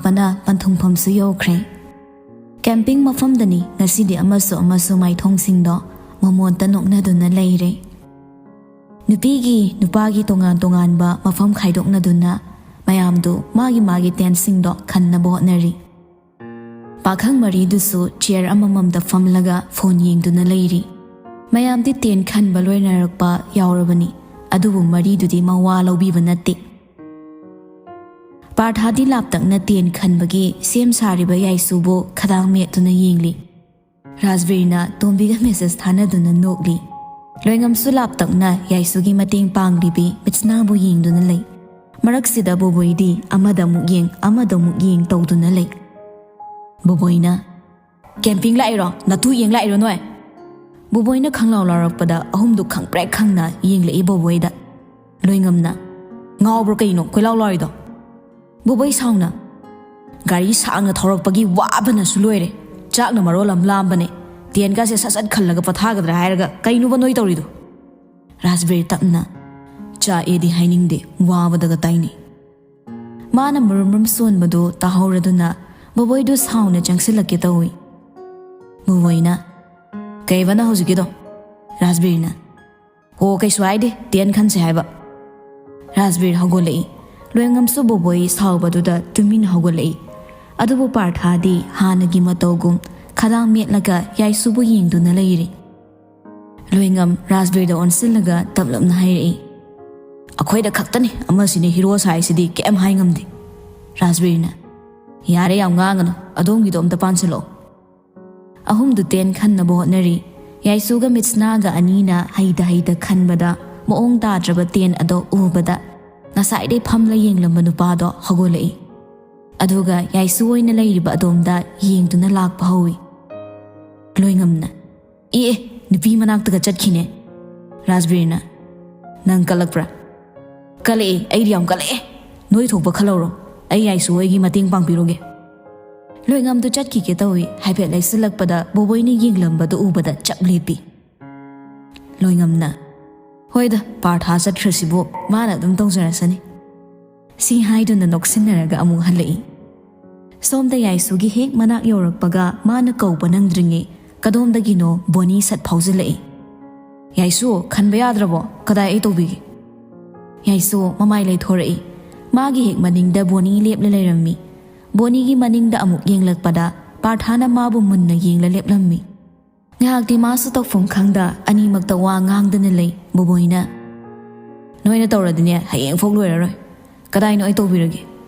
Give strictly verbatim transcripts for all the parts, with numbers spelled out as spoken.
ꯄꯅ ꯄꯟꯊꯨꯡꯐꯝꯁꯨ ꯌꯧꯈ꯭ꯔꯦ꯫ ꯀꯦꯝꯄꯤꯡ ꯃꯐꯝꯗꯅꯤ ꯉꯁꯤꯗꯤ ꯑꯃꯁꯨ ꯑꯃꯁꯨ ꯃꯥꯏꯊꯣꯡꯁꯤꯡꯗꯣ ꯃꯃꯣꯟꯇ ꯅꯣꯛꯅꯗꯨꯅ ꯂꯩꯔꯦ꯫ ꯅꯨꯄꯤꯒꯤ ꯅꯨꯄꯥꯒꯤ ꯇꯣꯉꯥꯟ ꯇꯣꯉꯥꯟꯕ ꯃꯐꯝ ꯈꯥꯏꯗꯣꯛꯅꯗꯨꯅ ꯃꯌꯥꯝꯗꯨ ꯃꯥꯒꯤ ꯃꯥꯒꯤ ꯇꯦꯟꯁꯤꯡꯗꯣ ꯈꯟꯅꯕ ꯍꯣꯠꯅꯔꯤ꯫ ꯄꯥꯈꯪ ꯃꯔꯤꯗꯨꯁꯨ ꯆꯤꯌꯔ ꯑꯃꯃꯝꯗ ꯐꯝꯂꯒ ꯐꯣꯟ ꯌꯦꯡꯗꯨꯅ ꯂꯩꯔꯤ꯫ ꯃꯌꯥꯝꯗꯤ ꯇꯦꯟ ꯈꯟꯕ ꯂꯣꯏꯅꯔꯛꯄ ꯌꯥꯎꯔꯕꯅꯤ, ꯑꯗꯨꯕꯨ ꯃꯔꯤꯗꯨꯗꯤ ꯃꯋꯥ ꯂꯧꯕꯤꯕ ꯅꯠꯇꯦ꯫ ꯄꯥꯔꯊꯥꯗꯤ ꯂꯥꯞꯇꯛꯅ ꯇꯦꯟ ꯈꯟꯕꯒꯤ ꯁꯦꯝ ꯁꯥꯔꯤꯕ ꯌꯥꯏꯁꯨꯕꯨ ꯈꯗꯥꯡ ꯃꯦꯠꯇꯨꯅ ꯌꯦꯡꯂꯤ꯫ ꯔꯥꯖꯕꯤꯔꯅ ꯇꯣꯝꯕꯤꯒ ꯃꯦꯁꯦꯖ ꯊꯥꯅꯗꯨꯅ ꯅꯣꯛꯂꯤ꯫ ꯂꯣꯏꯉꯝꯁꯨ ꯂꯥꯞꯇꯛꯅ ꯌꯥꯏꯁꯨꯒꯤ ꯃꯇꯦꯡ ꯄꯥꯡꯂꯤꯕꯤ ꯃꯤꯠꯁꯅꯥꯕꯨ ꯌꯦꯡꯗꯨꯅ ꯂꯩ꯫ ꯃꯔꯛꯁꯤꯗ ꯕꯣꯕꯣꯏꯗꯤ ꯑꯃꯗ ꯑꯃꯨꯛ ꯌꯦꯡ, ꯑꯃꯗ ꯑꯃꯨꯛ ꯌꯦꯡ ꯇꯧꯗꯨꯅ ꯂꯩ꯫ ꯕꯣꯕꯣꯏꯅ, "ꯀꯦꯝꯄꯤꯡ ꯂꯥꯛꯏꯔꯣ? ꯅꯇꯨ ꯌꯦꯡ ꯂꯥꯛꯏꯔꯣ ꯅꯣꯏ?" ꯕꯣꯕꯣꯏꯅ ꯈꯪꯂꯥꯎ ꯂꯥꯎꯔꯛꯄꯗ ꯑꯍꯨꯝꯗꯨ ꯈꯪꯄ꯭ꯔꯦꯛ ꯈꯪꯅ ꯌꯦꯡꯂꯛꯏ ꯕꯣꯕꯣꯏꯗ꯫ ꯂꯣꯏꯉꯝꯅ, "ꯉꯥꯎꯕ꯭ꯔꯣ ꯀꯩꯅꯣ ꯀꯣꯏꯂꯥꯎ ꯂꯥꯎꯔꯤꯗꯣ?" ꯕꯣꯕꯣꯏ ꯁꯥꯎꯅ, "ꯒꯥꯔꯤ ꯁꯥꯡꯅ ꯊꯧꯔꯛꯄꯒꯤ ꯋꯥꯕꯅꯁꯨ ꯂꯣꯏꯔꯦ꯫ ꯆꯥꯛꯅ ꯃꯔꯣꯜ ꯑꯃ ꯂꯥꯝꯕꯅꯦ꯫ ꯇꯦꯟꯒꯁꯦ ꯁꯠ ꯁꯠ ꯈꯜꯂꯒ ꯄꯣꯊꯥꯒꯗ꯭ꯔꯥ ꯍꯥꯏꯔꯒ ꯀꯩꯅꯣꯕ ꯅꯣꯏ ꯇꯧꯔꯤꯗꯣ?" ꯔꯥꯖꯕꯤꯔ ꯇꯞꯅ, "ꯆꯥꯛꯑꯦꯗꯤ ꯍꯥꯏꯅꯤꯡꯗꯦ, ꯋꯥꯕꯗꯒ ꯇꯥꯏꯅꯩ꯫" ꯃꯥꯅ ꯃꯔꯨꯝ ꯃꯔꯨꯝ ꯁꯣꯟꯕꯗꯨ ꯇꯥꯍꯧꯔꯗꯨꯅ ꯕꯣꯕꯣꯏꯗꯨ ꯁꯥꯎꯅ ꯆꯪꯁꯤꯜꯂꯛꯀꯦ ꯇꯧꯏ꯫ ꯕꯣꯕꯣꯏꯅ, "ꯀꯩꯕ ꯅꯪ ꯍꯧꯖꯤꯛꯀꯤꯗꯣ?" ꯔꯥꯖꯕꯤꯔꯅ, "ꯑꯣ, ꯀꯩꯁꯨ ꯍꯥꯏꯗꯦ, ꯇꯦꯟ ꯈꯟꯁꯦ ꯍꯥꯏꯕ꯫" ꯔꯥꯖꯕꯤꯔ ꯍꯧꯒꯠꯂꯛꯏ꯫ ꯂꯣꯏꯉꯝꯁꯨ ꯕꯣꯕꯣꯏ ꯁꯥꯎꯕꯗꯨꯗ ꯇꯨꯃꯤꯟ ꯍꯧꯒꯠꯂꯛꯏ꯫ ꯑꯗꯨꯕꯨ ꯄꯥꯔꯊꯥꯗꯤ ꯍꯥꯟꯅꯒꯤ ꯃꯇꯧꯒꯨꯝ ꯈꯗꯥꯡ ꯃꯦꯠꯂꯒ ꯌꯥꯏꯁꯨꯕꯨ ꯌꯦꯡꯗꯨꯅ ꯂꯩꯔꯤ꯫ ꯂꯣꯏꯉꯝ ꯔꯥꯖꯕꯤꯔꯗ ꯑꯣꯟꯁꯤꯜꯂꯒ ꯇꯞꯂꯞꯅ ꯍꯥꯏꯔꯛꯏ, "ꯑꯩꯈꯣꯏꯗ ꯈꯛꯇꯅꯤ ꯑꯃꯁꯤꯅ ꯍꯤꯔꯣ ꯁꯥꯏꯁꯤꯗꯤ, ꯀꯩꯝ ꯍꯥꯏ ꯉꯝꯗꯦ꯫" ꯔꯥꯖꯕꯤꯔꯅ, "ꯌꯥꯔꯦ, ꯌꯥꯝ ꯉꯥꯡꯒꯅꯨ, ꯑꯗꯣꯝꯒꯤꯗꯣ ꯑꯝꯇ ꯄꯥꯟꯁꯤꯜꯂꯛꯑꯣ꯫" ꯑꯍꯨꯝꯗꯨ ꯇꯦꯟ ꯈꯟꯅꯕ ꯍꯣꯠꯅꯔꯤ꯫ ꯌꯥꯏꯁꯨꯒ ꯃꯤꯠꯁꯅꯥꯒ ꯑꯅꯤꯅ ꯍꯩꯇ ꯍꯩꯇ ꯈꯟꯕꯗ ꯃꯑꯣꯡ ꯇꯥꯗ꯭ꯔꯕ ꯇꯦꯟ ꯑꯗꯣ ꯎꯕꯗ ꯉꯁꯥꯏꯗꯩ ꯐꯝꯂ ꯌꯦꯡꯂꯝꯕ ꯅꯨꯄꯥꯗꯣ ꯍꯧꯒꯠꯂꯛꯏ꯫ ꯑꯗꯨꯒ ꯌꯥꯏꯁꯨ ꯑꯣꯏꯅ ꯂꯩꯔꯤꯕ ꯑꯗꯣꯝꯗ ꯌꯦꯡꯗꯨꯅ ꯂꯥꯛꯄ ꯍꯧꯏ꯫ ꯂꯣꯏꯉꯝꯅ, "ꯑꯦ ꯑꯦ, ꯅꯨꯄꯤ ꯃꯅꯥꯛꯇꯒ ꯆꯠꯈꯤꯅꯦ꯫" ꯔꯥꯖꯕꯤꯔꯅ, "ꯅꯪ ꯀꯜꯂꯛꯄ꯭ꯔꯥ?" "ꯀꯜꯂꯛꯑꯦ, ꯑꯩꯗꯤ ꯌꯥꯝ ꯀꯜꯂꯛꯑꯦ꯫ ꯅꯣꯏ ꯊꯣꯛꯄ ꯈꯜꯍꯧꯔꯣ, ꯑꯩ ꯌꯥꯏꯁꯨ ꯍꯣꯏꯒꯤ ꯃꯇꯦꯡ ꯄꯥꯡꯕꯤꯔꯨꯒꯦ꯫" ꯂꯣꯏꯉꯝꯗꯨ ꯆꯠꯈꯤꯒꯦ ꯇꯧꯏ꯫ ꯍꯥꯏꯐꯦꯠ ꯂꯩꯁꯤꯜꯂꯛꯄꯗ ꯕꯣꯕꯣꯏꯅ ꯌꯦꯡꯂꯝꯕꯗꯨ ꯎꯕꯗ ꯆꯞ ꯂꯦꯞꯄꯤ꯫ ꯂꯣꯏꯉꯝꯅ, "ꯍꯣꯏꯗ, ꯄꯥꯔꯊꯥ ꯆꯠꯈ꯭ꯔꯁꯤꯕꯨ ꯃꯥꯅ ꯑꯗꯨꯝ ꯇꯧꯖꯔꯁꯅꯤ꯫" ꯁꯤ ꯍꯥꯏꯗꯨꯅ ꯅꯣꯛꯁꯤꯟꯅꯔꯒ ꯑꯃꯨꯛ ꯍꯜꯂꯛꯏ꯫ ꯁꯣꯝꯗ ꯌꯥꯏꯁꯨꯒꯤ ꯍꯦꯛ ꯃꯅꯥꯛ ꯌꯧꯔꯛꯄꯒ ꯃꯥꯅ ꯀꯧꯕ ꯅꯪꯗ꯭ꯔꯤꯉꯩ ꯀꯗꯣꯝꯗꯒꯤꯅꯣ ꯕꯣꯅꯤ ꯁꯠ ꯐꯥꯎꯖꯤꯜꯂꯛꯏ꯫ "ꯌꯥꯏꯁꯨ, ꯈꯟꯕ ꯌꯥꯗ꯭ꯔꯕꯣ? ꯀꯗꯥꯏ ꯑꯩ ꯇꯧꯕꯤꯒꯦ?" ꯌꯥꯏꯁꯨ ꯃꯃꯥꯏ ꯂꯩꯊꯣꯔꯛꯏ꯫ ꯃꯥꯒꯤ ꯍꯦꯛ ꯃꯅꯤꯡꯗ ꯕꯣꯅꯤ ꯂꯦꯞꯂ ꯂꯩꯔꯝꯃꯤ꯫ ꯕꯣꯅꯤꯒꯤ ꯃꯅꯤꯡꯗ ꯑꯃꯨꯛ ꯌꯦꯡꯂꯛꯄꯗ ꯄꯥꯔꯊꯥꯅ ꯃꯥꯕꯨ ꯃꯨꯟꯅ ꯌꯦꯡꯂ ꯂꯦꯞꯂꯝꯃꯤ꯫ ꯉꯥꯏꯍꯥꯛꯇꯤ ꯃꯥꯁꯨ ꯇꯧꯐꯝ ꯈꯪꯗ ꯑꯅꯤꯃꯛꯇ ꯋꯥ ꯉꯥꯡꯗꯅ ꯂꯩ꯫ ꯕꯣꯕꯣꯏꯅ, "ꯅꯣꯏꯅ ꯇꯧꯔꯗꯤꯅꯦ, ꯍꯌꯦꯡꯐꯥꯎ ꯂꯣꯏꯔꯔꯣꯏ꯫ ꯀꯗꯥꯏꯅꯣ ꯑꯩ ꯇꯧꯕꯤꯔꯒꯦ?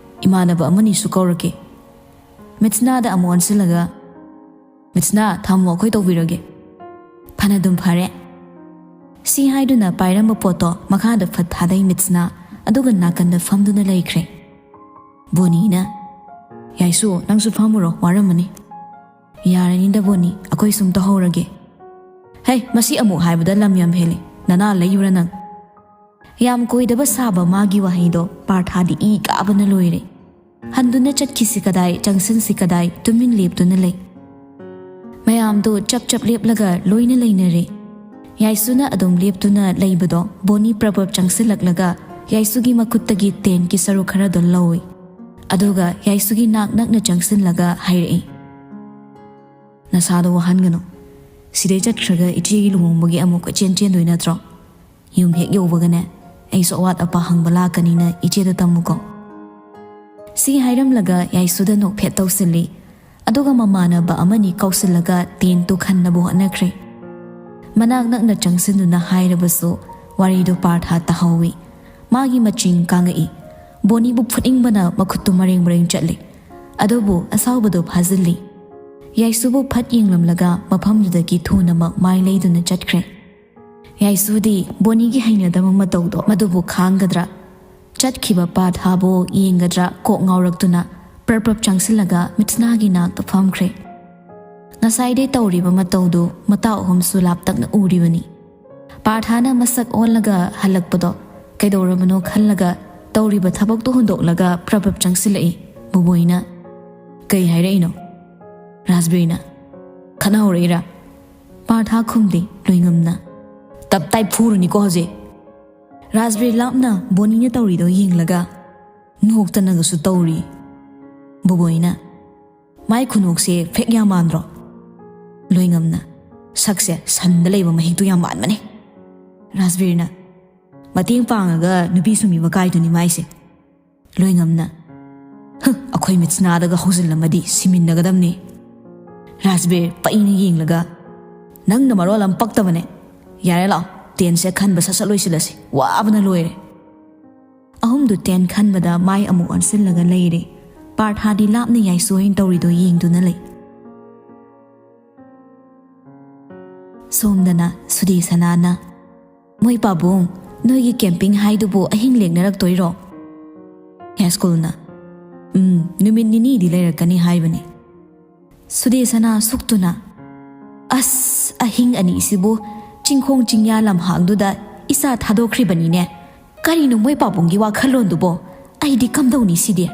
ꯏꯃꯥꯟꯅꯕ ꯑꯃꯅꯤꯁꯨ ꯀꯧꯔꯛꯀꯦ꯫ ꯃꯤꯠꯁꯅꯥꯗ ꯑꯃꯨꯛ ꯑꯣꯟꯁꯤꯜꯂꯒ, 'ꯃꯤꯠꯁꯅꯥ, ꯊꯝꯃꯣ, ꯑꯩꯈꯣꯏ ꯇꯧꯕꯤꯔꯒꯦ꯫ ꯐꯅꯗꯨꯝ ꯐꯔꯦ।' ꯁꯤ ꯍꯥꯏꯗꯨꯅ ꯄꯥꯏꯔꯝꯕ ꯄꯣꯠꯇꯣ ꯃꯈꯥꯗ ꯐꯠ ꯊꯥꯗꯩ ꯃꯤꯠꯁꯅꯥ, ꯑꯗꯨꯒ ꯅꯥꯀꯟꯗ ꯐꯝꯗꯨꯅ ꯂꯩꯈ꯭ꯔꯦ꯫ ꯕꯣꯅꯤꯅ, "ꯌꯥꯏꯁꯨ, ꯅꯪꯁꯨ ꯐꯝꯃꯨꯔꯣ, ꯋꯥꯔꯝꯃꯅꯤ꯫" "ꯌꯥꯔꯅꯤꯗ ꯕꯣꯅꯤ, ꯑꯩꯈꯣꯏ ꯁꯨꯝ ꯇꯧꯍꯧꯔꯒꯦ꯫ ꯍꯩ, ꯃꯁꯤ ꯑꯃꯨꯛ ꯍꯥꯏꯕꯗ ꯂꯝ ꯌꯥꯝ ꯍꯦꯜꯂꯤ꯫ ꯅꯅꯥ ꯂꯩꯌꯨꯔ ꯅꯪ?" ꯌꯥꯝ ꯀꯣꯏꯗꯕ ꯁꯥꯕ ꯃꯥꯒꯤ ꯋꯥꯍꯩꯗꯣ ꯄꯥꯔꯊꯥꯗꯤ ꯏ ꯀꯥꯕꯅ ꯂꯣꯏꯔꯦ꯫ ꯍꯟꯗꯨꯅ ꯆꯠꯈꯤꯁꯤ ꯀꯗꯥꯏ, ꯆꯪꯁꯤꯟꯁꯤ ꯀꯗꯥꯏ, ꯇꯨꯃꯤꯟ ꯂꯦꯞꯇꯨꯅ ꯂꯩ꯫ ꯃꯌꯥꯝꯗꯣ ꯆꯞ ꯆꯞ ꯂꯦꯞꯂꯒ ꯂꯣꯏꯅ ꯂꯩꯅꯔꯦ꯫ ꯌꯥꯏꯁꯨꯅ ꯑꯗꯨꯝ ꯂꯦꯞꯇꯨꯅ ꯂꯩꯕꯗꯣ ꯕꯣꯅꯤ ꯄ꯭ꯔꯞ ꯄ꯭ꯔꯞ ꯆꯪꯁꯤꯜꯂꯛꯂꯒ ꯌꯥꯏꯁꯨꯒꯤ ꯃꯈꯨꯠꯇꯒꯤ ꯇꯦꯟꯀꯤ ꯁꯔꯨꯛ ꯈꯔꯗꯣ ꯂꯧꯏ꯫ ꯑꯗꯨꯒ ꯌꯥꯏꯁꯨꯒꯤ ꯅꯥꯛ ꯅꯛꯅ ꯆꯪꯁꯤꯜꯂꯒ ꯍꯥꯏꯔꯛꯏ, "ꯅꯁꯥꯗꯣ ꯋꯥꯍꯟꯒꯅꯨ꯫ ꯁꯤꯗꯩ ꯆꯠꯈ꯭ꯔꯒ ꯏꯆꯦꯒꯤ ꯂꯨꯍꯣꯡꯕꯒꯤ ꯑꯃꯨꯛ ꯀꯣꯏꯆꯦꯟ ꯆꯦꯟꯗꯣꯏ ꯅꯠꯇ꯭ꯔꯣ? ꯌꯨꯝ ꯍꯦꯛ ꯌꯧꯕꯒꯅꯦ, ꯑꯩꯁꯨ ꯑꯋꯥꯠ ꯑꯄꯥ ꯍꯪꯕ ꯂꯥꯛꯀꯅꯤꯅ ꯏꯆꯦꯗ ꯇꯝꯃꯨꯀꯣ꯫" ꯁꯤ ꯍꯥꯏꯔꯝꯂꯒ ꯌꯥꯏꯁꯨꯗ ꯅꯣꯛꯐꯦꯠ ꯇꯧꯁꯤꯜꯂꯤ꯫ ꯑꯗꯨꯒ ꯃꯃꯥꯟꯅꯕ ꯑꯃꯅꯤ ꯀꯧꯁꯤꯜꯂꯒ ꯇꯦꯟꯇꯨ ꯈꯟꯅꯕ ꯍꯣꯠꯅꯈ꯭ꯔꯦ꯫ ꯃꯅꯥꯛ ꯅꯛꯅ ꯆꯪꯁꯤꯟꯗꯨꯅ ꯍꯥꯏꯔꯕꯁꯨ ꯋꯥꯔꯤꯗꯨ ꯄꯥꯔꯊꯥ ꯇꯥꯍꯧꯏ꯫ ꯃꯥꯒꯤ ꯃꯆꯤꯡ ꯀꯥꯡꯉꯛꯏ꯫ ꯕꯣꯅꯤꯕꯨ ꯐꯨꯅꯤꯡꯕꯅ ꯃꯈꯨꯠꯇꯨ ꯃꯔꯦꯡ ꯃꯔꯦꯡ ꯆꯠꯂꯤ꯫ ꯑꯗꯨꯕꯨ ꯑꯁꯥꯎꯕꯗꯨ ꯐꯥꯖꯤꯜꯂꯤ꯫ ꯌꯥꯏꯁꯨꯕꯨ ꯐꯠ ꯌꯦꯡꯂꯝꯂꯒ ꯃꯐꯝꯗꯨꯗꯒꯤ ꯊꯨꯅꯃꯛ ꯃꯥꯏ ꯂꯩꯗꯨꯅ ꯆꯠꯈ꯭ꯔꯦ꯫ ꯌꯥꯏꯁꯨꯗꯤ ꯕꯣꯅꯤꯒꯤ ꯍꯩꯅꯗꯕ ꯃꯇꯧꯗꯣ ꯃꯗꯨꯕꯨ ꯈꯥꯡꯒꯗ꯭ꯔꯥ? ꯆꯠꯈꯤꯕ ꯄꯥꯔꯊꯥꯕꯨ ꯌꯦꯡꯒꯗ꯭ꯔꯥ ꯀꯣꯛ ꯉꯥꯎꯔꯛꯇꯨꯅ ꯄ꯭ꯔꯞ ꯄ꯭ꯔꯞ ꯆꯪꯁꯤꯜꯂꯒ ꯃꯤꯠꯁꯅꯥꯒꯤ ꯅꯥꯛꯇ ꯐꯝꯈ꯭ꯔꯦ꯫ ꯉꯁꯥꯏꯗꯩ ꯇꯧꯔꯤꯕ ꯃꯇꯧꯗꯨ ꯃꯇꯥꯎ ꯑꯍꯨꯝꯁꯨ ꯂꯥꯞꯇꯛꯅ ꯎꯔꯤꯕꯅꯤ꯫ ꯄꯥꯔꯊꯥꯅ ꯃꯁꯛ ꯑꯣꯜꯂꯒ ꯍꯜꯂꯛꯄꯗꯣ ꯀꯩꯗꯧꯔꯕꯅꯣ ꯈꯜꯂꯒ ꯇꯧꯔꯤꯕ ꯊꯕꯛꯇꯨ ꯍꯨꯟꯗꯣꯛꯂꯒ ꯄ꯭ꯔꯞ ꯄ꯭ꯔꯞ ꯆꯪꯁꯤꯜꯂꯛꯏ꯫ ꯕꯣꯕꯣꯏꯅ, "ꯀꯩ ꯍꯥꯏꯔꯛꯏꯅꯣ?" ꯔꯥꯖꯕꯤꯔꯅ, "ꯈꯠꯅ ꯍꯧꯔꯛꯏꯔꯥ?" ꯄꯥꯔꯊꯥ ꯈꯨꯝꯗꯦ꯫ ꯂꯣꯏꯉꯝꯅ, "ꯇꯞ ꯇꯥꯏ ꯐꯨꯔꯨꯅꯤꯀꯣ ꯍꯧꯖꯤꯛ!" ꯔꯥꯖꯕꯤꯔ ꯂꯥꯞꯅ ꯕꯣꯅꯤꯅ ꯇꯧꯔꯤꯗꯣ ꯌꯦꯡꯂꯒ, "ꯅꯣꯛꯇꯅꯒꯁꯨ ꯇꯧꯔꯤ꯫ ꯕꯣꯕꯣꯏꯅ, "ꯃꯥꯏ ꯈꯨꯅꯣꯛꯁꯦ ꯐꯦꯛ ꯌꯥꯝ ꯃꯥꯟꯗ꯭ꯔꯣ?" ꯂꯣꯏꯉꯝꯅ, "ꯁꯛꯁꯦ ꯁꯟꯗ ꯂꯩꯕ ꯃꯍꯤꯛꯇꯨ ꯌꯥꯝ ꯃꯥꯟꯕꯅꯦ꯫" ꯔꯥꯖꯕꯤꯔꯅ, "ꯃꯇꯦꯡ ꯄꯥꯡꯉꯒ ꯅꯨꯄꯤ ꯁꯨꯝꯕꯤ ꯃꯀꯥꯏꯗꯨꯅꯤ ꯃꯥꯏꯁꯦ꯫" ꯂꯣꯏꯉꯝꯅ, "ꯍ, ꯑꯩꯈꯣꯏ ꯃꯤꯠꯁꯤꯅꯥꯗꯒ ꯍꯧꯖꯤꯜꯂꯝꯃꯗꯤ ꯁꯤꯃꯤꯟꯅꯒꯗꯕꯅꯦ꯫" ꯔꯥꯖꯕꯤꯔ ꯄꯛꯏꯅ ꯌꯦꯡꯂꯒ, "ꯅꯪꯅ ꯃꯔꯣꯜ ꯑꯃ ꯄꯛꯇꯕꯅꯦ꯫ ꯌꯥꯔꯦ, ꯂꯥꯛꯑꯣ, ꯇꯦꯟꯁꯦ ꯈꯟꯕ ꯁꯠ ꯁꯠ ꯂꯣꯏꯁꯤꯜꯂꯁꯤ, ꯋꯥꯕꯅ ꯂꯣꯏꯔꯦ꯫" ꯑꯍꯨꯝꯗꯨ ꯇꯦꯟ ꯈꯟꯕꯗ ꯃꯥꯏ ꯑꯃꯨꯛ ꯑꯣꯟꯁꯤꯜꯂꯒ ꯂꯩꯔꯦ꯫ ꯄꯥꯔꯊꯥꯗꯤ ꯂꯥꯞꯅ ꯌꯥꯏꯁꯣꯏꯅ ꯇꯧꯔꯤꯗꯣ ꯌꯦꯡꯗꯨꯅ ꯂꯩ꯫ ꯁꯣꯝꯗꯅ ꯁꯨꯗꯦꯁꯅꯥꯅ, "ꯃꯣꯏ ꯄꯥꯕꯨꯡ, ꯅꯣꯏꯒꯤ ꯀꯦꯝꯄꯤꯡ ꯍꯥꯏꯗꯨꯕꯨ ꯑꯍꯤꯡ ꯂꯦꯛꯅꯔꯛꯇꯣꯏꯔꯣ?" ꯌꯥꯏꯁ꯭ꯀꯨꯜꯅ, "ꯎꯝ, ꯅꯨꯃꯤꯠ ꯅꯤꯅꯤꯗꯤ ꯂꯩꯔꯛꯀꯅꯤ ꯍꯥꯏꯕꯅꯤ꯫" ꯁꯨꯗꯦꯁꯅꯥ ꯁꯨꯛꯇꯨꯅ, "ꯑꯁ, ꯑꯍꯤꯡ ꯑꯅꯤꯁꯤꯕꯨ ꯆꯤꯡꯈꯣꯡ ꯆꯤꯡꯌꯥ ꯂꯝꯍꯥꯡꯗꯨꯗ ꯏꯆꯥ ꯊꯥꯗꯣꯛꯈ꯭ꯔꯤꯕꯅꯤꯅꯦ꯫ ꯀꯔꯤꯅꯣ ꯃꯣꯏ ꯄꯥꯕꯨꯡꯒꯤ ꯋꯥꯈꯜꯂꯣꯟꯗꯨꯕꯣ? ꯑꯩꯗꯤ ꯀꯝꯗꯧꯅꯤ ꯁꯤꯗꯤ?"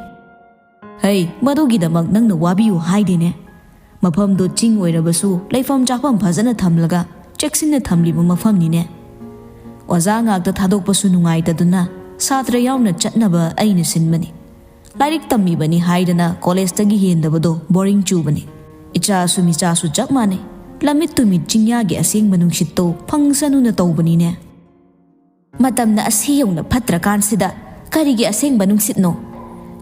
"ꯍꯩ, ꯃꯗꯨꯒꯤꯗꯃꯛ ꯅꯪꯅ ꯋꯥꯕꯤꯌꯨ ꯍꯥꯏꯗꯦꯅꯦ꯫ ꯃꯐꯝꯗꯨ ꯆꯤꯡ ꯑꯣꯏꯔꯕꯁꯨ ꯂꯩꯐꯝ ꯆꯥꯐꯝ ꯐꯖꯅ ꯊꯝꯂꯒ ꯆꯦꯛꯁꯤꯟꯅ ꯊꯝꯂꯤꯕ ꯃꯐꯝꯅꯤꯅꯦ꯫ ꯑꯣꯖꯥ ꯉꯥꯛꯇ ꯊꯥꯗꯣꯛꯄꯁꯨ ꯅꯨꯡꯉꯥꯏꯇꯗꯨꯅ ꯁꯥꯇ꯭ꯔ ꯌꯥꯎꯅ ꯆꯠꯅꯕ ꯑꯩꯅ ꯁꯤꯟꯕꯅꯤ꯫ ꯂꯥꯏꯔꯤꯛ ꯇꯝꯃꯤꯕꯅꯤ ꯍꯥꯏꯗꯅ ꯀꯣꯂꯦꯖꯇꯒꯤ ꯍꯦꯟꯗꯕꯗꯣ ꯕꯣꯔꯤꯡ ꯆꯨꯕꯅꯤ꯫ ꯏꯆꯥꯁꯨ ꯃꯤꯆꯥꯁꯨ ꯆꯞ ꯃꯥꯟꯅꯩ꯫ ꯂꯝꯃꯤꯠ ꯇꯨꯃꯤꯠ ꯆꯤꯡꯌꯥꯒꯤ ꯑꯁꯦꯡꯕ ꯅꯨꯡꯁꯤꯠꯇꯣ ꯐꯪꯁꯅꯨꯅ ꯇꯧꯕꯅꯤꯅꯦ꯫" "ꯃꯇꯝꯅ ꯑꯁꯤ ꯌꯧꯅ ꯐꯠꯇ꯭ꯔꯀꯥꯟꯁꯤꯗ ꯀꯔꯤꯒꯤ ꯑꯁꯦꯡꯕ ꯅꯨꯡꯁꯤꯠꯅꯣ?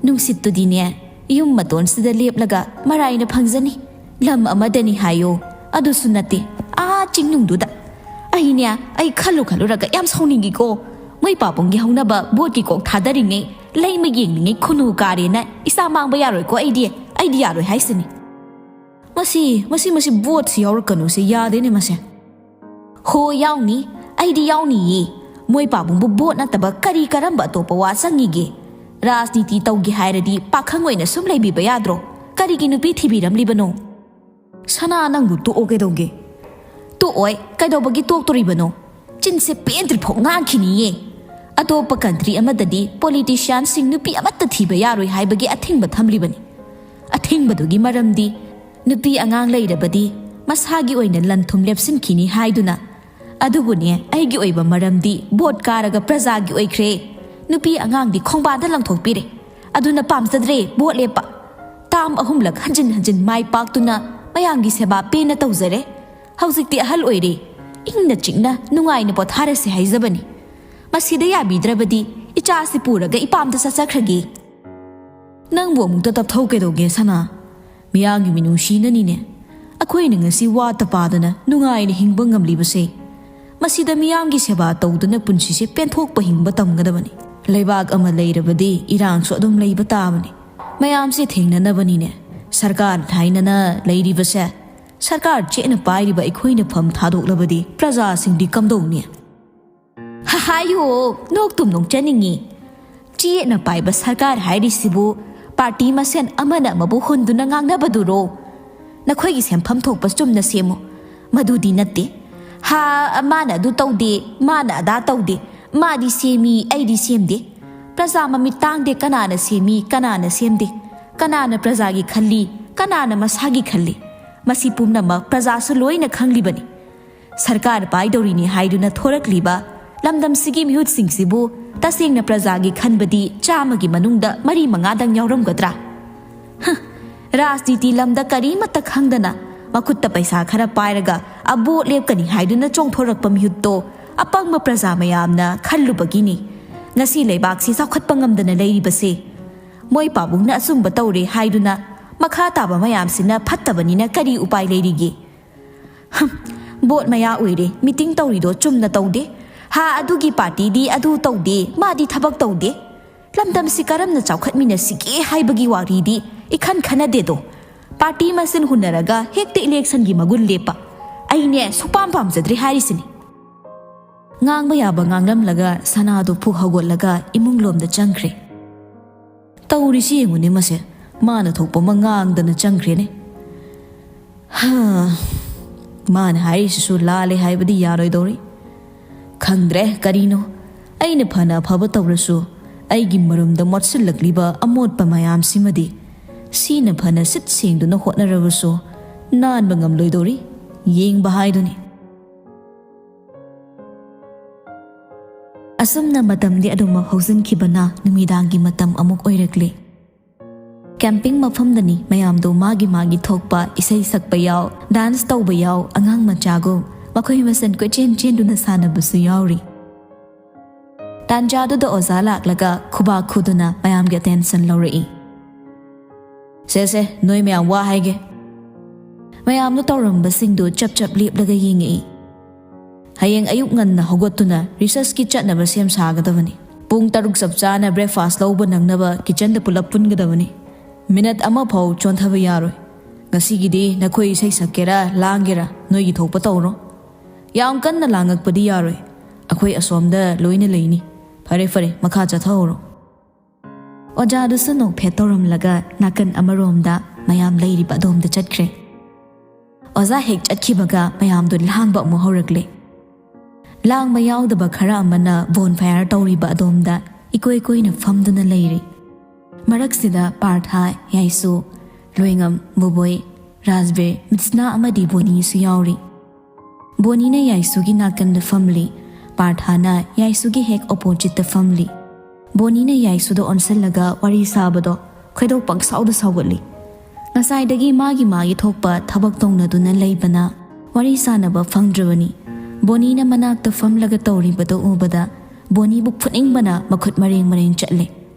ꯅꯨꯡꯁꯤꯠꯇꯨꯗꯤꯅꯦ, ꯌꯨꯝ ꯃꯇꯣꯟꯁꯤꯗ ꯂꯦꯞꯂꯒ ꯃꯔꯥꯏꯅ ꯐꯪꯖꯅꯤ꯫ ꯂꯝ ꯑꯃꯗꯅꯤ ꯍꯥꯏꯌꯣ, ꯑꯗꯨꯁꯨ ꯅꯠꯇꯦ, ꯑꯥ ꯆꯤꯡꯅꯨꯡꯗꯨꯗ꯫ ꯑꯩꯅꯦ, ꯑꯩ ꯈꯜꯂꯨ ꯈꯜꯂꯨꯔꯒ ꯌꯥꯝ ꯁꯥꯎꯅꯤꯡꯉꯤꯀꯣ꯫ ꯃꯣꯏ ꯄꯥꯕꯨꯡꯒꯤ ꯍꯧꯅꯕ ꯚꯣꯠꯀꯤ ꯀꯣꯛ ꯊꯥꯗꯔꯤꯉꯩ, ꯂꯩꯃ ꯌꯦꯡꯂꯤꯉꯩ ꯈꯨꯅꯨ ꯀꯥꯔꯦꯅ ꯏꯆꯥ ꯃꯥꯡꯕ ꯌꯥꯔꯣꯏꯀꯣ ꯑꯩꯗꯤ꯫ ꯑꯩꯗꯤ ꯌꯥꯔꯣꯏ ꯍꯥꯏꯁꯤꯅꯤ꯫ ꯃꯁꯤ, ꯃꯁꯤ, ꯃꯁꯤ ꯚꯣꯠꯁꯤ ꯌꯥꯎꯔꯛꯀꯅꯨꯁꯦ ꯌꯥꯗꯦꯅꯦ ꯃꯁꯦ꯫" "ꯍꯣ, ꯌꯥꯎꯅꯤ꯫ ꯑꯩꯗꯤ ꯌꯥꯎꯅꯤꯌꯦ꯫ ꯃꯣꯏ ꯄꯥꯕꯨꯡꯕꯨ ꯚꯣꯠ ꯅꯠꯇꯕ ꯀꯔꯤ ꯀꯔꯝꯕ ꯑꯇꯣꯞꯄ ꯋꯥ ꯆꯪꯉꯤꯒꯦ? ꯔꯥꯖꯅꯤꯇꯤ ꯇꯧꯒꯦ ꯍꯥꯏꯔꯗꯤ ꯄꯥꯈꯪ ꯑꯣꯏꯅ ꯁꯨꯝ ꯂꯩꯕꯤꯕ ꯌꯥꯗ꯭ꯔꯣ? ꯀꯔꯤꯒꯤ ꯅꯨꯄꯤ ꯊꯤꯕꯤꯔꯝꯂꯤꯕꯅꯣ?" "ꯁꯅꯥ, ꯅꯪꯕꯨ ꯇꯣꯛꯑꯣ ꯀꯩꯗꯧꯒꯦ?" "ꯇꯣꯛꯑꯣꯏ, ꯀꯩꯗꯧꯕꯒꯤ ꯇꯣꯛꯇꯣꯔꯤꯕꯅꯣ? ꯆꯤꯟꯁꯦ ꯄꯦꯟꯗ꯭ꯔꯤꯐꯥꯎ ꯉꯥꯡꯈꯤꯅꯤꯌꯦ꯫ ꯑꯇꯣꯞꯄ ꯀꯟꯇ꯭ꯔꯤ ꯑꯃꯗꯗꯤ ꯄꯣꯂꯤꯇꯤꯁꯤꯌꯥꯟꯁꯤꯡ ꯅꯨꯄꯤ ꯑꯃꯠꯇ ꯊꯤꯕ ꯌꯥꯔꯣꯏ ꯍꯥꯏꯕꯒꯤ ꯑꯊꯤꯡꯕ ꯊꯝꯂꯤꯕꯅꯤ꯫ ꯑꯊꯤꯡꯕꯗꯨꯒꯤ ꯃꯔꯝꯗꯤ ꯅꯨꯄꯤ ꯑꯉꯥꯡ ꯂꯩꯔꯕꯗꯤ ꯃꯁꯥꯒꯤ ꯑꯣꯏꯅ ꯂꯟ ꯊꯨꯝ ꯂꯦꯞꯁꯤꯟꯈꯤꯅꯤ ꯍꯥꯏꯗꯨꯅ꯫ ꯑꯗꯨꯕꯨꯅꯦ, ꯑꯩꯒꯤ ꯑꯣꯏꯕ ꯃꯔꯝꯗꯤ ꯚꯣꯠ ꯀꯥꯔꯒ ꯄ꯭ꯔꯖꯥꯒꯤ ꯑꯣꯏꯈ꯭ꯔꯦ꯫ ꯅꯨꯄꯤ ꯑꯉꯥꯡꯗꯤ ꯈꯣꯡꯕꯥꯟꯗ ꯂꯪꯊꯣꯛꯄꯤꯔꯦ꯫ ꯑꯗꯨꯅ ꯄꯥꯝꯖꯗ꯭ꯔꯦ ꯚꯣꯠ ꯂꯦꯞꯄ꯫ ꯇꯥꯝ ꯑꯍꯨꯝꯂꯛ ꯍꯟꯖꯤꯟ ꯍꯟꯖꯤꯟ ꯃꯥꯏ ꯄꯥꯛꯇꯨꯅ ꯃꯌꯥꯝꯒꯤ ꯁꯦꯕꯥ ꯄꯦꯟꯅ ꯇꯧꯖꯔꯦ꯫ ꯍꯧꯖꯤꯛꯇꯤ ꯑꯍꯜ ꯑꯣꯏꯔꯦ, ꯏꯪꯅ ꯆꯤꯛꯅ ꯅꯨꯡꯉꯥꯏꯅ ꯄꯣꯊꯥꯔꯁꯦ ꯍꯥꯏꯖꯕꯅꯤ꯫ ꯃꯁꯤꯗ ꯌꯥꯕꯤꯗ꯭ꯔꯕꯗꯤ ꯏꯆꯥꯁꯤ ꯄꯨꯔꯒ ꯏꯄꯥꯝꯗ ꯆꯠꯆꯈ꯭ꯔꯒꯦ꯫ ꯅꯪꯕꯨ ꯑꯃꯨꯛꯇ ꯇꯞꯊꯧ ꯀꯩꯗꯧꯒꯦ ꯁꯅꯥ? ꯃꯤꯌꯥꯝꯒꯤ ꯃꯤꯅꯨꯡꯁꯤꯅꯅꯤꯅꯦ ꯑꯩꯈꯣꯏꯅ ꯉꯁꯤ ꯋꯥꯠꯇ ꯄꯥꯗꯅ ꯅꯨꯡꯉꯥꯏꯅ ꯍꯤꯡꯕ ꯉꯝꯂꯤꯕꯁꯦ꯫ ꯃꯁꯤꯗ ꯃꯤꯌꯥꯝꯒꯤ ꯁꯦꯕꯥ ꯇꯧꯗꯨꯅ ꯄꯨꯟꯁꯤꯁꯦ ꯄꯦꯟꯊꯣꯛꯄ ꯍꯤꯡꯕ ꯇꯝꯒꯗꯕꯅꯤ꯫ ꯂꯩꯕꯥꯛ ꯑꯃ ꯂꯩꯔꯕꯗꯤ ꯏꯔꯥꯡꯁꯨ ꯑꯗꯨꯝ ꯂꯩꯕ ꯇꯥꯕꯅꯤ꯫ ꯃꯌꯥꯝꯁꯦ ꯊꯦꯡꯅꯅꯕꯅꯤꯅꯦ ꯁꯔꯀꯥꯔ ꯍꯥꯏꯅꯅ ꯂꯩꯔꯤꯕꯁꯦ꯫ ꯁꯔꯀꯥꯔ ꯆꯦꯠꯅ ꯄꯥꯏꯔꯤꯕ ꯑꯩꯈꯣꯏꯅ ꯐꯝ ꯊꯥꯗꯣꯛꯂꯕꯗꯤ ꯄ꯭ꯔꯖꯥꯁꯤꯡꯗꯤ ꯀꯝꯗꯧꯅꯤ? ꯍꯥꯏꯌꯣ, ꯅꯣꯛꯇꯨꯝ ꯅꯣꯛꯆꯅꯤꯡꯉꯤ꯫ ꯆꯦꯠꯅ ꯄꯥꯏꯕ ꯁꯔꯀꯥꯔ ꯍꯥꯏꯔꯤꯁꯤꯕꯨ ꯄꯥꯔꯇꯤ ꯃꯁꯦꯟ ꯑꯃꯅ ꯑꯃꯕꯨ ꯍꯨꯟꯗꯨꯅ ꯉꯥꯡꯅꯕꯗꯨꯔꯣ? ꯅꯈꯣꯏꯒꯤ ꯁꯦꯟꯐꯝ ꯊꯣꯛꯄ ꯆꯨꯝꯅ ꯁꯦꯝꯃꯨ꯫ ꯃꯗꯨꯗꯤ ꯅꯠꯇꯦ꯫ ꯍꯥ, ꯃꯥꯅ ꯑꯗꯨ ꯇꯧꯗꯦ, ꯃꯥꯅ ꯑꯗꯥ ꯇꯧꯗꯦ, ꯃꯥꯗꯤ ꯁꯦꯝꯃꯤ, ꯑꯩꯗꯤ ꯁꯦꯝꯗꯦ꯫ ꯄ꯭ꯔꯖꯥ ꯃꯃꯤꯠ ꯇꯥꯡꯗꯦ ꯀꯅꯥꯅ ꯁꯦꯝꯃꯤ, ꯀꯅꯥꯅ ꯁꯦꯝꯗꯦ, ꯀꯅꯥꯅ ꯄ꯭ꯔꯖꯥꯒꯤ ꯈꯜꯂꯤ, ꯀꯅꯥꯅ ꯃꯁꯥꯒꯤ ꯈꯜꯂꯤ, ꯃꯁꯤ ꯄꯨꯝꯅꯃꯛ ꯄ꯭ꯔꯖꯥꯁꯨ ꯂꯣꯏꯅ ꯈꯪꯂꯤꯕꯅꯤ꯫ ꯁꯔꯀꯥꯔ ꯄꯥꯏꯗꯧꯔꯤꯅꯤ ꯍꯥꯏꯗꯨꯅ ꯊꯣꯔꯛꯂꯤꯕ ꯂꯝꯗꯝꯁꯤꯒꯤ ꯃꯤꯍꯨꯠꯁꯤꯡꯁꯤꯕꯨ ꯇꯁꯦꯡꯅ ꯄ꯭ꯔꯖꯥꯒꯤ ꯈꯟꯕꯗꯤ ꯆꯥꯝꯃꯒꯤ ꯃꯅꯨꯡꯗ ꯃꯔꯤ ꯃꯉꯥꯗꯪ ꯌꯥꯎꯔꯝꯒꯗ꯭ꯔꯥ? ꯍ, ꯔꯥꯖꯅꯤꯇꯤ ꯂꯝꯗ ꯀꯔꯤꯃꯠꯇ ꯈꯪꯗꯅ ꯃꯈꯨꯠꯇ ꯄꯩꯁꯥ ꯈꯔ ꯄꯥꯏꯔꯒ ꯑꯕꯣꯠ ꯂꯦꯞꯀꯅꯤ ꯍꯥꯏꯗꯨꯅ ꯆꯣꯡꯊꯣꯔꯛꯄ ꯃꯤꯍꯨꯠꯇꯣ ꯑꯄꯪꯕ ꯄ꯭ꯔꯖꯥ ꯃꯌꯥꯝꯅ ꯈꯜꯂꯨꯕꯒꯤꯅꯤ ꯉꯁꯤ ꯂꯩꯕꯥꯛꯁꯤ ꯆꯥꯎꯈꯠꯄ ꯉꯝꯗꯅ ꯂꯩꯔꯤꯕꯁꯦ꯫ ꯃꯣꯏ ꯄꯥꯕꯨꯡꯅ ꯑꯆꯨꯝꯕ ꯇꯧꯔꯦ ꯍꯥꯏꯗꯨꯅ ꯃꯈꯥ ꯇꯥꯕ ꯃꯌꯥꯝꯁꯤꯅ ꯐꯠꯇꯕꯅꯤꯅ ꯀꯔꯤ ꯎꯄꯥꯏ ꯂꯩꯔꯤꯒꯦ? ꯍꯝ, ꯕꯣꯠ ꯃꯌꯥ ꯑꯣꯏꯔꯦ, ꯃꯤꯇꯤꯡ ꯇꯧꯔꯤꯗꯣ ꯆꯨꯝꯅ ꯇꯧꯗꯦ꯫ ꯍꯥ, ꯑꯗꯨꯒꯤ ꯄꯥꯔꯇꯤꯗꯤ ꯑꯗꯨ ꯇꯧꯗꯦ, ꯃꯥꯗꯤ ꯊꯕꯛ ꯇꯧꯗꯦ꯫ ꯂꯝꯗꯝꯁꯤ ꯀꯔꯝꯅ ꯆꯥꯎꯈꯠꯃꯤꯟꯅꯁꯤꯒꯦ ꯍꯥꯏꯕꯒꯤ ꯋꯥꯔꯤꯗꯤ ꯏꯈꯟ ꯈꯟꯅꯗꯦꯗꯣ꯫ ꯄꯥꯔꯇꯤ ꯃꯁꯦꯟ ꯍꯨꯟꯅꯔꯒ ꯍꯦꯛꯇ ꯏꯂꯦꯛꯁꯟꯒꯤ ꯃꯒꯨꯟ ꯂꯦꯞꯄ꯫ ꯑꯩꯅꯦ ꯁꯨꯛꯄꯥꯝ ꯄꯥꯝꯖꯗ꯭ꯔꯦ ꯍꯥꯏꯔꯤꯁꯤꯅꯤ꯫ ꯉꯥꯡꯕ ꯌꯥꯕ ꯉꯥꯡꯂꯝꯂꯒ ꯁꯅꯥꯗꯣ ꯐꯨꯛ ꯍꯧꯒꯠꯂꯒ ꯏꯃꯨꯡꯂꯣꯝꯗ ꯆꯪꯈ꯭ꯔꯦ꯫ ꯇꯧꯔꯤꯁꯤ ꯌꯦꯡꯉꯨꯅꯦ ꯃꯁꯦ, ꯃꯥꯅ ꯊꯣꯛꯄ ꯑꯃ ꯉꯥꯡꯗꯅ ꯆꯪꯈ꯭ꯔꯦꯅꯦ꯫ ꯍꯥ, ꯃꯥꯅ ꯍꯥꯏꯔꯤꯁꯤꯁꯨ ꯂꯥꯜꯂꯦ ꯍꯥꯏꯕꯗꯤ ꯌꯥꯔꯣꯏꯗꯧꯔꯤ꯫ ꯈꯪꯗ꯭ꯔꯦ ꯀꯔꯤꯅꯣ, ꯑꯩꯅ ꯐꯅ ꯑꯐꯕ ꯇꯧꯔꯁꯨ ꯑꯩꯒꯤ ꯃꯔꯨꯝꯗ ꯃꯣꯠꯁꯤꯜꯂꯛꯂꯤꯕ ꯑꯃꯣꯠꯄ ꯃꯌꯥꯝꯁꯤꯃꯗꯤ ꯁꯤꯅ ꯐꯅ ꯁꯤꯠ ꯁꯦꯡꯗꯨꯅ ꯍꯣꯠꯅꯔꯕꯁꯨ ꯅꯥꯟꯕ ꯉꯝꯂꯣꯏꯗꯧꯔꯤ꯫ ꯌꯦꯡꯕ ꯍꯥꯏꯗꯨꯅꯤ꯫ ꯑꯁꯨꯝꯅ ꯃꯇꯝꯗꯤ ꯑꯗꯨꯃꯛ ꯍꯧꯖꯤꯟꯈꯤꯕꯅ ꯅꯨꯃꯤꯗꯥꯡꯒꯤ ꯃꯇꯝ ꯑꯃꯨꯛ ꯑꯣꯏꯔꯛꯂꯦ꯫ ꯀꯦꯝꯄꯤꯡ ꯃꯐꯝꯗꯅꯤ ꯃꯌꯥꯝꯗꯣ ꯃꯥꯒꯤ ꯃꯥꯒꯤ ꯊꯣꯛꯄ ꯏꯁꯩ ꯁꯛꯄ ꯌꯥꯎ, ꯗꯥꯟꯁ ꯇꯧꯕ ꯌꯥꯎ, ꯑꯉꯥꯡ ꯃꯆꯥꯒꯨꯝ ꯃꯈꯣꯏ ꯃꯁꯦꯟ ꯀꯣꯏꯆꯦꯟ ꯆꯦꯟꯗꯨꯅ ꯁꯥꯟꯅꯕꯁꯨ ꯌꯥꯎꯔꯤ꯫ ꯇꯥꯟꯖꯥꯗꯨꯗ ꯑꯣꯖꯥ ꯂꯥꯛꯂꯒ ꯈꯨꯕꯥꯛ ꯈꯨꯗꯨꯅ ꯃꯌꯥꯝꯒꯤ ꯑꯦꯇꯦꯟꯁꯟ ꯂꯧꯔꯛꯏ꯫ "ꯁꯦ ꯁꯦ, ꯅꯣꯏ ꯃꯌꯥꯝ ꯋꯥ ꯍꯥꯏꯒꯦ꯫" ꯃꯌꯥꯝꯅ ꯇꯧꯔꯝꯕꯁꯤꯡꯗꯨ ꯆꯞ ꯆꯞ ꯂꯦꯞꯂꯒ ꯌꯦꯡꯉꯛꯏ꯫ "ꯍꯌꯦꯡ ꯑꯌꯨꯛ ꯉꯟꯅ ꯍꯧꯒꯠꯇꯨꯅ ꯔꯤꯁꯔꯁꯀꯤ ꯆꯠꯅꯕ ꯁꯦꯝ ꯁꯥꯒꯗꯕꯅꯤ꯫ ꯄꯨꯡ ꯇꯔꯨꯛ ꯆꯞ ꯆꯥꯅ ꯕ꯭ꯔꯦꯛꯐꯥꯁ ꯂꯧꯕ ꯅꯪꯅꯕ ꯀꯤꯆꯟꯗ ꯄꯨꯂꯞ ꯄꯨꯟꯒꯗꯕꯅꯤ꯫ ꯃꯤꯅꯠ ꯑꯃ ꯐꯥꯎ ꯆꯣꯟꯊꯕ ꯌꯥꯔꯣꯏ꯫ ꯉꯁꯤꯒꯤꯗꯤ ꯅꯈꯣꯏ ꯏꯁꯩ ꯁꯛꯀꯦꯔꯥ ꯂꯥꯡꯒꯦꯔꯥ ꯅꯣꯏꯒꯤ ꯊꯣꯛꯄ ꯇꯧꯔꯣ꯫ ꯌꯥꯝ ꯀꯟꯅ ꯂꯥꯡꯉꯛꯄꯗꯤ ꯌꯥꯔꯣꯏ꯫ ꯑꯩꯈꯣꯏ ꯑꯁꯣꯝꯗ ꯂꯣꯏꯅ ꯂꯩꯅꯤ꯫ ꯐꯔꯦ ꯐꯔꯦ, ꯃꯈꯥ ꯆꯠꯊꯍꯧꯔꯣ꯫" ꯑꯣꯖꯥꯗꯨꯁꯨ ꯅꯣꯛꯐꯦꯠ ꯇꯧꯔꯝꯂꯒ ꯅꯥꯀꯟ ꯑꯃꯔꯣꯝꯗ ꯃꯌꯥꯝ ꯂꯩꯔꯤꯕ ꯑꯗꯣꯝꯗ ꯆꯠꯈ꯭ꯔꯦ꯫ ꯑꯣꯖꯥ ꯍꯦꯛ ꯆꯠꯈꯤꯕꯒ ꯃꯌꯥꯝꯗꯨ ꯂꯥꯡꯕ ꯑꯃꯨꯛ ꯍꯧꯔꯛꯂꯦ꯫ ꯂꯥꯡꯕ ꯌꯥꯎꯗꯕ ꯈꯔ ꯑꯃꯅ ꯕꯣꯟ ꯐꯥꯌꯔ ꯇꯧꯔꯤꯕ ꯑꯗꯣꯝꯗ ꯏꯀꯣꯏ ꯀꯣꯏꯅ ꯐꯝꯗꯨꯅ ꯂꯩꯔꯤ꯫ ꯃꯔꯛꯁꯤꯗ ꯄꯥꯔꯊ, ꯌꯥꯏꯁꯨ, ꯂꯣꯏꯉꯝ, ꯕꯣꯕꯣꯏ, ꯔꯥꯖꯕꯤꯔ, ꯃꯤꯠꯁꯅꯥ ꯑꯃꯗꯤ ꯕꯣꯅꯤꯁꯨ ꯌꯥꯎꯔꯤ꯫ ꯕꯣꯅꯤꯅ ꯌꯥꯏꯁꯨꯒꯤ ꯅꯥꯀꯟꯗ ꯐꯝꯂꯤ꯫ ꯄꯥꯔꯊꯥꯅ ꯌꯥꯏꯁꯨꯒꯤ ꯍꯦꯛ ꯑꯣꯄꯣꯖꯤꯠꯇ ꯐꯝꯂꯤ꯫ ꯕꯣꯅꯤꯅ ꯌꯥꯏꯁꯨꯗ ꯑꯣꯟꯁꯤꯜꯂꯒ ꯋꯥꯔꯤ ꯁꯥꯕꯗꯣ ꯈꯣꯏꯗꯧ ꯄꯪꯁꯥꯎꯗ ꯁꯥꯎꯒꯠꯂꯤ꯫ ꯉꯁꯥꯏꯗꯒꯤ ꯃꯥꯒꯤ ꯃꯥꯒꯤ ꯊꯣꯛꯄ ꯊꯕꯛ ꯇꯧꯅꯗꯨꯅ ꯂꯩꯕꯅ ꯋꯥꯔꯤ ꯁꯥꯅꯕ ꯐꯪꯗ꯭ꯔꯕꯅꯤ꯫ ꯕꯣꯅꯤꯅ ꯃꯅꯥꯛꯇ ꯐꯝꯂꯒ ꯇꯧꯔꯤꯕꯗꯨ ꯎꯕꯗ ꯕꯣꯅꯤꯕꯨ ꯐꯨꯅꯤꯡꯕꯅ ꯃꯈꯨꯠ ꯃꯔꯦꯡ ꯃꯔꯦꯡ ꯆꯠꯂꯦ꯫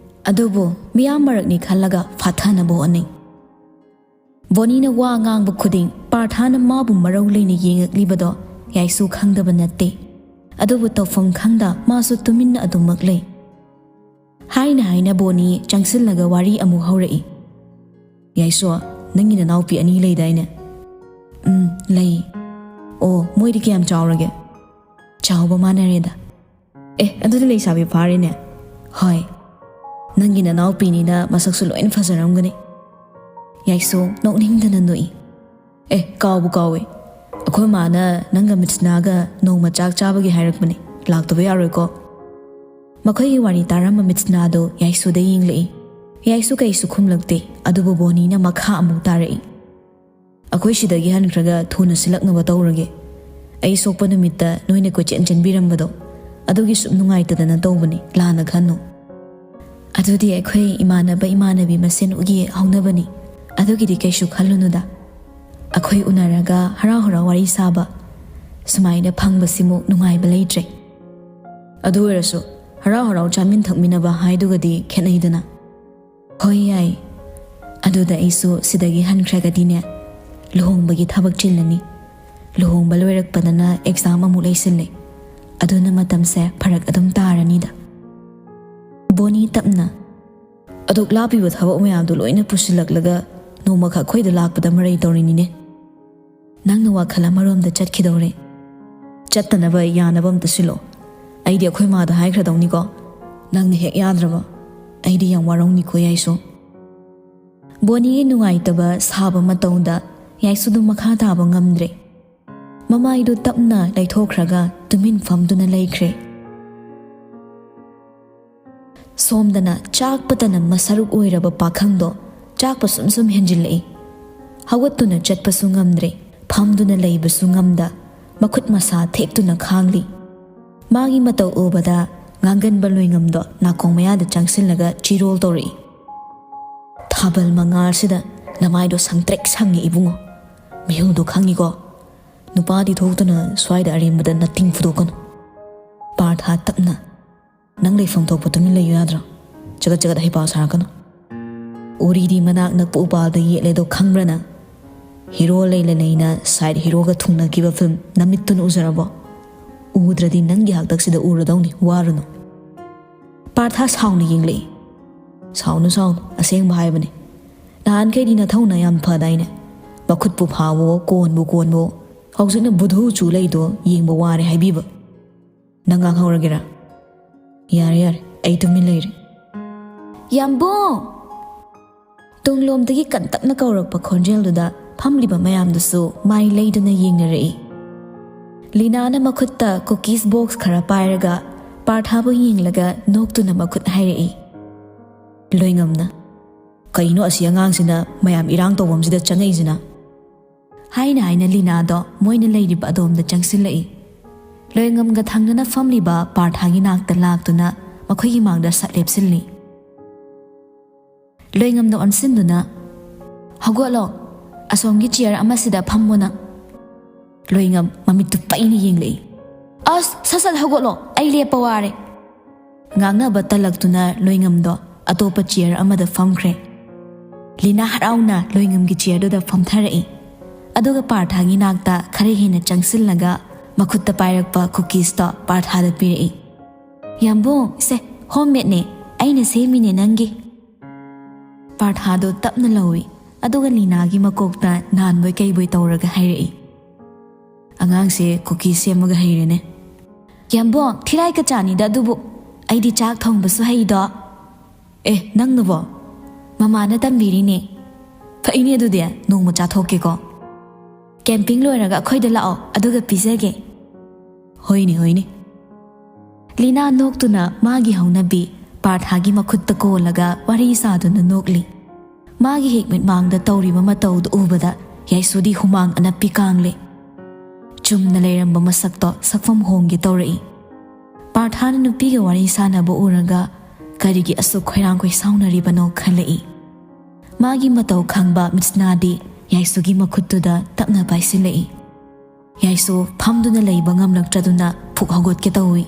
ꯑꯗꯨꯕꯨ ꯃꯤꯌꯥꯝ ꯃꯔꯛꯅꯤ ꯈꯜꯂꯒ ꯐꯥꯊꯅꯕ ꯍꯣꯠꯅꯩ꯫ ꯕꯣꯅꯤꯅ ꯋꯥ ꯉꯥꯡꯕ ꯈꯨꯗꯤꯡ ꯄꯥꯔꯊꯥꯅ ꯃꯥꯕꯨ ꯃꯔꯧ ꯂꯩꯅ ꯌꯦꯡꯉꯛꯂꯤꯕꯗꯣ ꯌꯥꯏꯁꯨ ꯈꯪꯗꯕ ꯅꯠꯇꯦ꯫ ꯑꯗꯨꯕꯨ ꯇꯧꯐꯝ ꯈꯪꯗ ꯃꯥꯁꯨ ꯇꯨꯃꯤꯟꯅ ꯑꯗꯨꯃꯛ ꯂꯩ꯫ ꯍꯥꯏꯅ ꯍꯥꯏꯅ ꯕꯣꯅꯤ ꯆꯪꯁꯤꯜꯂꯒ ꯋꯥꯔꯤ ꯑꯃꯨꯛ ꯍꯧꯔꯛꯏ꯫ "ꯌꯥꯏꯁꯨ, ꯅꯪꯒꯤ ꯅꯅꯥꯎꯄꯤ ꯑꯅꯤ ꯂꯩꯗꯥꯏꯅꯦ?" "ꯎꯝ, ꯂꯩ꯫" "ꯑꯣ, ꯃꯣꯏꯗꯤ ꯀꯌꯥꯝ ꯆꯥꯎꯔꯒꯦ?" "ꯆꯥꯎꯕ ꯃꯥꯟꯅꯔꯦꯗ꯫" "ꯑꯦ, ꯑꯗꯨꯗꯤ ꯂꯩꯁꯥꯕꯤ ꯐꯥꯔꯦꯅꯦ꯫" "ꯍꯣꯏ꯫ ꯅꯪꯒꯤ ꯅꯅꯥꯎꯄꯤꯅꯤꯅ ꯃꯁꯛꯁꯨ ꯂꯣꯏꯅ ꯐꯖꯔꯝꯒꯅꯤ꯫" ꯌꯥꯏꯁꯨ ꯅꯣꯛꯅꯤꯡꯗꯅ ꯅꯣꯛꯏ꯫ "ꯑꯦ, ꯀꯥꯎꯕꯨ ꯀꯥꯎꯋꯦ꯫ ꯑꯩꯈꯣꯏ ꯃꯥꯅ ꯅꯪꯒ ꯃꯤꯠꯁꯅꯥꯒ ꯅꯣꯡꯃ ꯆꯥꯛ ꯆꯥꯕꯒꯤ ꯍꯥꯏꯔꯛꯄꯅꯦ꯫ ꯂꯥꯛꯇꯕ ꯌꯥꯔꯣꯏꯀꯣ?" ꯃꯈꯣꯏꯒꯤ ꯋꯥꯔꯤ ꯇꯥꯔꯝꯕ ꯃꯤꯠꯁꯅꯥꯗꯣ ꯌꯥꯏꯁꯨꯗ ꯌꯦꯡꯂꯛꯏ꯫ ꯌꯥꯏꯁꯨ ꯀꯩꯁꯨ ꯈꯨꯝꯂꯛꯇꯦ, ꯑꯗꯨꯕꯨ ꯕꯣꯅꯤꯅ ꯃꯈꯥ ꯑꯃꯨꯛ ꯇꯥꯔꯛꯏ꯫ "ꯑꯩꯈꯣꯏ ꯁꯤꯗꯒꯤ ꯍꯟꯈ꯭ꯔꯒ ꯊꯨꯅ ꯁꯤꯜꯂꯛꯅꯕ ꯇꯧꯔꯒꯦ꯫ ꯑꯩ ꯁꯣꯛꯄ ꯅꯨꯃꯤꯠꯇ ꯅꯣꯏꯅ ꯀꯣꯏꯆꯦꯟ ꯆꯦꯟꯕꯤꯔꯝꯕꯗꯣ, ꯑꯗꯨꯒꯤ ꯁꯨꯝ ꯅꯨꯡꯉꯥꯏꯇꯗꯅ ꯇꯧꯕꯅꯤ, ꯂꯥꯟꯅ ꯈꯟꯅꯨ꯫" ꯑꯗꯨꯗꯤ ꯑꯩꯈꯣꯏ ꯏꯃꯥꯟꯅꯕ ꯏꯃꯥꯟꯅꯕꯤ ꯃꯁꯦꯟ ꯎꯒꯤ ꯍꯧꯅꯕꯅꯤ꯫ ꯑꯗꯨꯒꯤꯗꯤ ꯀꯩꯁꯨ ꯈꯜꯂꯨꯅꯨꯗ꯫ ꯑꯩꯈꯣꯏ ꯎꯅꯔꯒ ꯍꯔꯥꯎ ꯍꯔꯥꯎ ꯋꯥꯔꯤ ꯁꯥꯕ, ꯁꯨꯃꯥꯏꯅ ꯐꯪꯕꯁꯤꯃꯨꯛ ꯅꯨꯡꯉꯥꯏꯕ ꯂꯩꯇ꯭ꯔꯦ꯫ ꯑꯗꯨ ꯑꯣꯏꯔꯁꯨ ꯍꯔꯥꯎ ꯍꯔꯥꯎ ꯆꯥꯃꯤꯟ ꯊꯛꯃꯤꯟꯅꯕ ꯍꯥꯏꯗꯨꯒꯗꯤ ꯈꯦꯠꯅꯩꯗꯅ꯫ ꯍꯣꯏ, ꯌꯥꯏ꯫ ꯑꯗꯨꯗ ꯑꯩꯁꯨ ꯁꯤꯗꯒꯤ ꯍꯟꯈ꯭ꯔꯒꯗꯤꯅꯦ, ꯂꯨꯍꯣꯡꯕꯒꯤ ꯊꯕꯛ ꯆꯤꯜꯂꯅꯤ꯫ ꯂꯨꯍꯣꯡꯕ ꯂꯣꯏꯔꯛꯄꯗꯅ ꯑꯦꯛꯖꯥꯝ ꯑꯃꯨꯛ ꯂꯩꯁꯤꯜꯂꯦ꯫ ꯑꯗꯨꯅ ꯃꯇꯝꯁꯦ ꯐꯔꯛ ꯑꯗꯨꯝ ꯇꯥꯔꯅꯤꯗ꯫ ꯕꯣꯅꯤ ꯇꯞꯅ, "ꯑꯗꯨꯛ ꯂꯥꯞꯄꯤꯕ ꯊꯕꯛ ꯃꯌꯥꯝꯗꯨ ꯂꯣꯏꯅ ꯄꯨꯁꯤꯜꯂꯛꯂꯒ ꯅꯣꯡꯃꯈꯛ ꯑꯩꯈꯣꯏꯗ ꯂꯥꯛꯄꯗ ꯃꯔꯩ ꯇꯧꯔꯤꯅꯤꯅꯦ꯫ ꯅꯪꯅ ꯋꯥꯈꯜ ꯑꯃꯔꯣꯝꯗ ꯆꯠꯈꯤꯗꯧꯔꯦ꯫ ꯆꯠꯇꯅꯕ ꯌꯥꯅꯕ ꯑꯝꯇ ꯁꯤꯜꯂꯣ꯫ ꯑꯩꯗꯤ ꯑꯩꯈꯣꯏ ꯃꯥꯗ ꯍꯥꯏꯈ꯭ꯔꯗꯧꯅꯤꯀꯣ꯫ ꯅꯪꯅ ꯍꯦꯛ ꯌꯥꯗ꯭ꯔꯕ, ꯑꯩꯗꯤ ꯌꯥꯝ ꯋꯥꯔꯧꯅꯤꯀꯣ, ꯌꯥꯏꯁꯨ꯫" ꯕꯣꯅꯤꯒꯤ ꯅꯨꯡꯉꯥꯏꯇꯕ ꯁꯥꯕ ꯃꯇꯧꯗ ꯌꯥꯏꯁꯨꯗꯨ ꯃꯈꯥ ꯇꯥꯕ ꯉꯝꯗ꯭ꯔꯦ꯫ ꯃꯃꯥꯏꯗꯨ ꯇꯞꯅ ꯂꯩꯊꯣꯛꯈ꯭ꯔꯒ ꯇꯨꯃꯤꯟ ꯐꯝꯗꯨꯅ ꯂꯩꯈ꯭ꯔꯦ꯫ ꯁꯣꯝꯗꯅ ꯆꯥꯛꯄꯇꯅ ꯃꯁꯔꯨꯛ ꯑꯣꯏꯔꯕ ꯄꯥꯈꯪꯗꯣ ꯆꯥꯛꯄ ꯁꯨꯝ ꯁꯨꯝ ꯍꯦꯟꯖꯤꯜꯂꯛꯏ꯫ ꯍꯧꯒꯠꯇꯨꯅ ꯆꯠꯄꯁꯨ ꯉꯝꯗ꯭ꯔꯦ, ꯐꯝꯗꯨꯅ ꯂꯩꯕꯁꯨ ꯉꯝꯗ, ꯃꯈꯨꯠ ꯃꯁꯥ ꯊꯦꯛꯇꯨꯅ ꯈꯥꯡꯂꯤ꯫ ꯃꯥꯒꯤ ꯃꯇꯧ ꯎꯕꯗ ꯉꯥꯡꯒꯟꯕ ꯂꯣꯏꯉꯝꯗꯣ ꯅꯥꯀꯣꯡ ꯃꯌꯥꯗ ꯆꯪꯁꯤꯜꯂꯒ ꯆꯤꯔꯣꯜ ꯇꯧꯔꯛꯏ꯫ ꯊꯥꯕꯜ ꯃꯉꯥꯜꯁꯤꯗ ꯅꯃꯥꯏꯗꯣ ꯁꯪꯇ꯭ꯔꯤꯛ ꯁꯪꯉꯦ ꯏꯕꯨꯡꯉꯣ꯫ ꯃꯤꯍꯨꯗꯣ ꯈꯪꯉꯤꯀꯣ? ꯅꯨꯄꯥꯗꯤ ꯊꯣꯛꯇꯅ ꯁ꯭ꯋꯥꯏꯗ ꯑꯔꯦꯝꯕꯗ ꯅꯠꯇꯤꯡ ꯐꯨꯗꯣꯛꯀꯅꯨ꯫ ꯄꯥꯔꯊ ꯇꯞꯅ, "ꯅꯪ ꯂꯩꯐꯝ ꯊꯣꯛꯄ ꯇꯨꯃꯤꯟ ꯂꯩꯌꯨ ꯌꯥꯗ꯭ꯔꯣ? ꯆꯒꯠ ꯆꯒꯠ ꯍꯩꯄꯥ ꯁꯥꯔꯛꯀꯅꯨ꯫ ꯎꯔꯤꯗꯤ ꯃꯅꯥꯛ ꯅꯛꯄ ꯎꯄꯥꯜꯗ ꯌꯦꯠꯂꯦꯗꯣ ꯈꯪꯕ꯭ꯔꯥ ꯅꯪ? ꯍꯤꯔꯣ ꯂꯩꯅ ꯂꯩꯅ ꯁꯥꯏꯠ ꯍꯤꯔꯣꯒ ꯊꯨꯡꯅꯈꯤꯕ ꯐꯤꯂꯝ ꯅꯃꯤꯠꯇꯨꯅ ꯎꯖꯔꯕꯣ? ꯎꯗ꯭ꯔꯗꯤ ꯅꯪꯒꯤ ꯍꯥꯛꯇꯛꯁꯤꯗ ꯎꯔꯗꯧꯅꯤ, ꯋꯥꯔꯨꯅꯨ꯫" ꯄꯥꯔꯊ ꯁꯥꯎꯅ ꯌꯦꯡꯂꯛꯏ꯫ "ꯁꯥꯎꯅꯨ, ꯁꯥꯎꯅꯨ, ꯑꯁꯦꯡꯕ ꯍꯥꯏꯕꯅꯤ꯫ ꯅꯍꯥꯟꯈꯩꯗꯤ ꯅꯊꯧꯅ ꯌꯥꯝ ꯐꯗꯥꯏꯅꯦ꯫ ꯃꯈꯨꯠꯄꯨ ꯐꯥꯕꯣ, ꯀꯣꯟꯕꯨ ꯀꯣꯟꯕꯣ, ꯍꯧꯖꯤꯛꯅ ꯕꯨꯙꯨ ꯆꯨ ꯂꯩꯗꯣ ꯌꯦꯡꯕ ꯋꯥꯔꯦ ꯍꯥꯏꯕꯤꯕ꯫ ꯅꯪ ꯉꯥꯡꯍꯧꯔꯒꯦꯔꯥ?" "ꯌꯥꯔꯦ, ꯌꯥꯔꯦ, ꯑꯩ ꯇꯨꯃꯤꯟ ꯂꯩꯔꯦ꯫" "ꯌꯥꯝꯕꯨꯡ!" ꯇꯨꯡꯂꯣꯝꯗꯒꯤ ꯀꯟꯇꯛꯅ ꯀꯧꯔꯛꯄ ꯈꯣꯟꯖꯦꯜꯗꯨꯗ ꯐꯝꯂꯤꯕ ꯃꯌꯥꯝꯗꯨꯁꯨ ꯃꯥꯏ ꯂꯩꯗꯨꯅ ꯌꯦꯡꯅꯔꯛꯏ꯫ ꯂꯤꯅꯥꯅ ꯃꯈꯨꯠꯇ ꯀꯨꯀꯤꯁ ꯕꯣꯛꯁ ꯈꯔ ꯄꯥꯏꯔꯒ ꯄꯥꯔꯊꯥꯕꯨ ꯌꯦꯡꯂꯒ ꯅꯣꯛꯇꯨꯅ ꯃꯈꯨꯠ ꯍꯥꯏꯔꯛꯏ꯫ ꯂꯣꯏꯉꯝꯅ, "ꯀꯩꯅꯣ ꯑꯁꯤ ꯑꯉꯥꯡꯁꯤꯅ ꯃꯌꯥꯝ ꯏꯔꯥꯡ ꯇꯧꯐꯝꯁꯤꯗ ꯆꯪꯉꯛꯏꯁꯤꯅ?" ꯍꯥꯏꯅ ꯍꯥꯏꯅ ꯂꯤꯅꯥꯗꯣ ꯃꯣꯏꯅ ꯂꯩꯔꯤꯕ ꯑꯗꯣꯝꯗ ꯆꯪꯁꯤꯜꯂꯛꯏ꯫ ꯂꯣꯏꯉꯝꯒ ꯊꯪꯅꯅ ꯐꯝꯂꯤꯕ ꯄꯥꯔꯊꯥꯒꯤ ꯅꯥꯛꯇ ꯂꯥꯛꯇꯨꯅ ꯃꯈꯣꯏꯒꯤ ꯃꯥꯡꯗ ꯁꯠ ꯂꯦꯞꯁꯤꯜꯂꯤ꯫ ꯂꯣꯏꯉꯝꯗ ꯑꯣꯟꯁꯤꯟꯗꯨꯅ, "ꯍꯧꯒꯠꯂꯣ, ꯑꯁꯣꯝꯒꯤ ꯆꯤꯌꯔ ꯑꯃꯁꯤꯗ ꯐꯝꯃꯣ ꯅꯪ꯫" ꯂꯣꯏꯉꯝ ꯃꯃꯤꯠꯇꯨ ꯄꯩꯅ ꯌꯦꯡꯂꯛꯏ꯫ "ꯑꯁ, ꯁꯠ ꯁꯠ ꯍꯧꯒꯠꯂꯣ, ꯑꯩ ꯂꯦꯞꯄ ꯋꯥꯔꯦ꯫" ꯉꯥꯡꯅꯕ ꯇꯜꯂꯛꯇꯨꯅ ꯂꯣꯏꯉꯝꯗꯣ ꯑꯇꯣꯞꯄ ꯆꯤꯌꯔ ꯑꯃꯗ ꯐꯝꯈ꯭ꯔꯦ꯫ ꯂꯤꯅꯥ ꯍꯔꯥꯎꯅ ꯂꯣꯏꯉꯝꯒꯤ ꯆꯤꯌꯔꯗꯨꯗ ꯐꯝꯊꯔꯛꯏ꯫ ꯑꯗꯨꯒ ꯄꯥꯔꯊꯥꯒꯤ ꯅꯥꯛꯇ ꯈꯔ ꯍꯦꯟꯅ ꯆꯪꯁꯤꯜꯂꯒ ꯃꯈꯨꯠꯇ ꯄꯥꯏꯔꯛꯄ ꯀꯨꯀꯤꯁꯇꯣ ꯄꯥꯔꯊꯥꯗ ꯄꯤꯔꯛꯏ꯫ "ꯌꯥꯝꯕꯨꯡ, ꯁꯦ, ꯍꯣꯝꯃꯦꯗꯅꯦ, ꯑꯩꯅ ꯁꯦꯝꯃꯤꯅꯦ ꯅꯪꯒꯤ꯫" ꯄꯥꯔꯊꯥꯗꯣ ꯇꯞꯅ ꯂꯧꯏ, ꯑꯗꯨꯒ ꯂꯤꯅꯥꯒꯤ ꯃꯀꯣꯛꯇ ꯅꯥꯟꯕꯣꯏ ꯀꯩꯕꯣꯏ ꯇꯧꯔꯒ ꯍꯥꯏꯔꯛꯏ꯫ "ꯑꯉꯥꯡꯁꯦ ꯀꯨꯀꯤ ꯁꯦꯝꯃꯒ ꯍꯩꯔꯦꯅꯦ꯫" "ꯌꯥꯝꯕꯣꯡ, ꯊꯤꯔꯥꯏ ꯀꯆꯥꯅꯤꯗ ꯑꯗꯨꯕꯨ, ꯑꯩꯗꯤ ꯆꯥꯛ ꯊꯣꯡꯕꯁꯨ ꯍꯩꯗꯣ꯫" "ꯑꯦ, ꯅꯪꯅꯕꯣ?" "ꯃꯃꯥꯅ ꯇꯝꯕꯤꯔꯤꯅꯦ꯫" "ꯐꯩꯅꯦ ꯑꯗꯨꯗꯤ, ꯅꯣꯡꯃ ꯆꯥꯊꯣꯛꯀꯦꯀꯣ꯫" "ꯀꯦꯝꯄꯤꯡ ꯂꯣꯏꯔꯒ ꯑꯩꯈꯣꯏꯗ ꯂꯥꯛꯑꯣ, ꯑꯗꯨꯒ ꯄꯤꯖꯒꯦ꯫" "ꯍꯣꯏꯅꯦ, ꯍꯣꯏꯅꯦ꯫" ꯂꯤꯅꯥ ꯅꯣꯛꯇꯨꯅ ꯃꯥꯒꯤ ꯍꯧꯅꯕꯤ ꯄꯥꯔꯊꯥꯒꯤ ꯃꯈꯨꯠꯇ ꯀꯣꯜꯂꯒ ꯋꯥꯔꯤ ꯁꯥꯗꯨꯅ ꯅꯣꯛꯂꯤ꯫ ꯃꯥꯒꯤ ꯍꯦꯛ ꯃꯤꯠꯃꯥꯡꯗ ꯇꯧꯔꯤꯕ ꯃꯇꯧꯗꯨ ꯎꯕꯗ ꯌꯥꯏꯁꯨꯗꯤ ꯍꯨꯃꯥꯡ ꯑꯅꯞꯄꯤ ꯀꯥꯡꯂꯦ꯫ ꯆꯨꯝꯅ ꯂꯩꯔꯝꯕ ꯃꯁꯛꯇꯣ ꯁꯛꯐꯝ ꯍꯣꯡꯒꯦ ꯇꯧꯔꯛꯏ꯫ ꯄꯥꯔꯊꯥꯅ ꯅꯨꯄꯤꯒ ꯋꯥꯔꯤ ꯁꯥꯟꯅꯕ ꯎꯔꯒ ꯀꯔꯤꯒꯤ ꯑꯁꯨꯛ ꯈꯣꯏꯔꯥꯡ ꯈꯣꯏꯁꯥꯎꯅꯔꯤꯕꯅꯣ ꯈꯜꯂꯛꯏ꯫ ꯃꯥꯒꯤ ꯃꯇꯧ ꯈꯪꯕ ꯃꯤꯠꯁꯅꯥꯗꯤ ꯌꯥꯏꯁꯨꯒꯤ ꯃꯈꯨꯠꯇꯨꯗ ꯇꯞꯅ ꯄꯥꯏꯁꯤꯜꯂꯛꯏ꯫ ꯌꯥꯏꯁꯨ ꯐꯝꯗꯨꯅ ꯂꯩꯕ ꯉꯝꯂꯛꯇ꯭ꯔꯗꯨꯅ ꯐꯨꯛ ꯍꯧꯒꯠꯀꯦ ꯇꯧꯏ꯫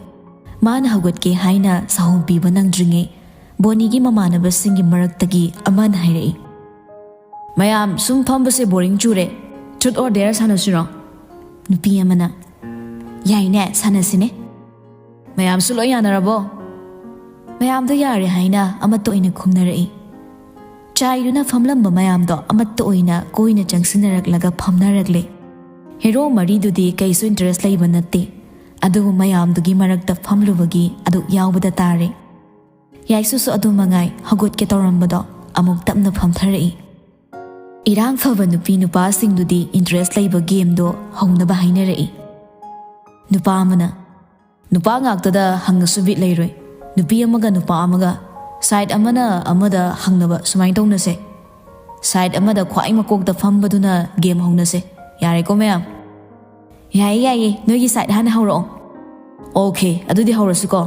ꯃꯥꯅ ꯍꯧꯒꯠꯀꯦ ꯍꯥꯏꯅ ꯁꯥꯍꯨꯝ ꯄꯤꯕ ꯅꯪꯗ꯭ꯔꯤꯉꯩ, ꯕꯣꯅꯤꯒꯤ ꯃꯃꯥꯟꯅꯕꯁꯤꯡꯒꯤ ꯃꯔꯛꯇꯒꯤ ꯑꯃꯅ ꯍꯥꯏꯔꯛꯏ, "ꯃꯌꯥꯝ ꯁꯨꯝ ꯐꯝꯕꯁꯦ ꯕꯣꯔꯤꯡ ꯆꯨꯔꯦ, ꯇ꯭ꯔꯨꯠ ꯑꯣꯔ ꯗꯦꯌꯔ ꯁꯥꯟꯅꯁꯤꯔꯣ?" ꯅꯨꯄꯤ ꯑꯃꯅ, "ꯌꯥꯏꯅꯦ, ꯁꯥꯟꯅꯁꯤꯅꯦ꯫" "ꯃꯌꯥꯝꯁꯨ ꯂꯣꯏ ꯌꯥꯅꯔꯕꯣ?" ꯃꯌꯥꯝꯗꯣ ꯌꯥꯔꯦ ꯍꯥꯏꯅ ꯑꯃꯠꯇ ꯑꯣꯏꯅ ꯈꯨꯝꯅꯔꯛꯏ꯫ ꯆꯥꯏꯗꯨꯅ ꯐꯝꯂꯝꯕ ꯃꯌꯥꯝꯗꯣ ꯑꯃꯠꯇ ꯑꯣꯏꯅ ꯀꯣꯏꯅ ꯆꯪꯁꯤꯟꯅꯔꯛꯂꯒ ꯐꯝꯅꯔꯛꯂꯦ꯫ ꯍꯦꯔꯣ ꯃꯔꯤꯗꯨꯗꯤ ꯀꯩꯁꯨ ꯏꯟꯇꯔꯦꯁ ꯂꯩꯕ ꯅꯠꯇꯦ, ꯑꯗꯨꯕꯨ ꯃꯌꯥꯝꯗꯨꯒꯤ ꯃꯔꯛꯇ ꯐꯝꯂꯨꯕꯒꯤ ꯑꯗꯨꯛ ꯌꯥꯎꯕꯗ ꯇꯥꯔꯦ꯫ ꯌꯥꯏꯁꯨꯁꯨ ꯑꯗꯨ ꯃꯉꯥꯏ, ꯍꯧꯒꯠꯀꯦ ꯇꯧꯔꯝꯕꯗꯣ ꯑꯃꯨꯛ ꯇꯞꯅ ꯐꯝꯊꯔꯛꯏ꯫ ꯏꯔꯥꯡ ꯐꯕ ꯅꯨꯄꯤ ꯅꯨꯄꯥꯁꯤꯡꯗꯨꯗꯤ ꯏꯟꯇꯔꯦꯁ ꯂꯩꯕ ꯒꯦꯝꯗꯣ ꯍꯧꯅꯕ ꯍꯥꯏꯅꯔꯛꯏ꯫ ꯅꯨꯄꯥ ꯑꯃꯅ, "ꯅꯨꯄꯥ ꯉꯥꯛꯇꯗ ꯍꯪꯉꯁꯨ ꯕꯤꯠ ꯂꯩꯔꯣꯏ꯫ ꯅꯨꯄꯤ ꯑꯃꯒ ꯅꯨꯄꯥ ꯑꯃꯒ, ꯁꯥꯏꯠ ꯑꯃꯅ ꯑꯃꯗ ꯍꯪꯅꯕ ꯁꯨꯃꯥꯏꯅ ꯇꯧꯅꯁꯦ꯫ ꯁꯥꯏꯠ ꯑꯃꯗ ꯈ꯭ꯋꯥꯏ ꯃꯀꯣꯛꯇ ꯐꯝꯕꯗꯨꯅ ꯒꯦꯝ ꯍꯧꯅꯁꯦ꯫ ꯌꯥꯔꯦꯀꯣ ꯃꯌꯥꯝ?" "ꯌꯥꯏꯌꯦ, ꯌꯥꯏꯌꯦ, ꯅꯣꯏꯒꯤ ꯁꯥꯏꯠ ꯍꯥꯟꯅ ꯍꯧꯔꯛꯑꯣ꯫" "ꯑꯣꯀꯦ, ꯑꯗꯨꯗꯤ ꯍꯧꯔꯁꯤꯀꯣ꯫"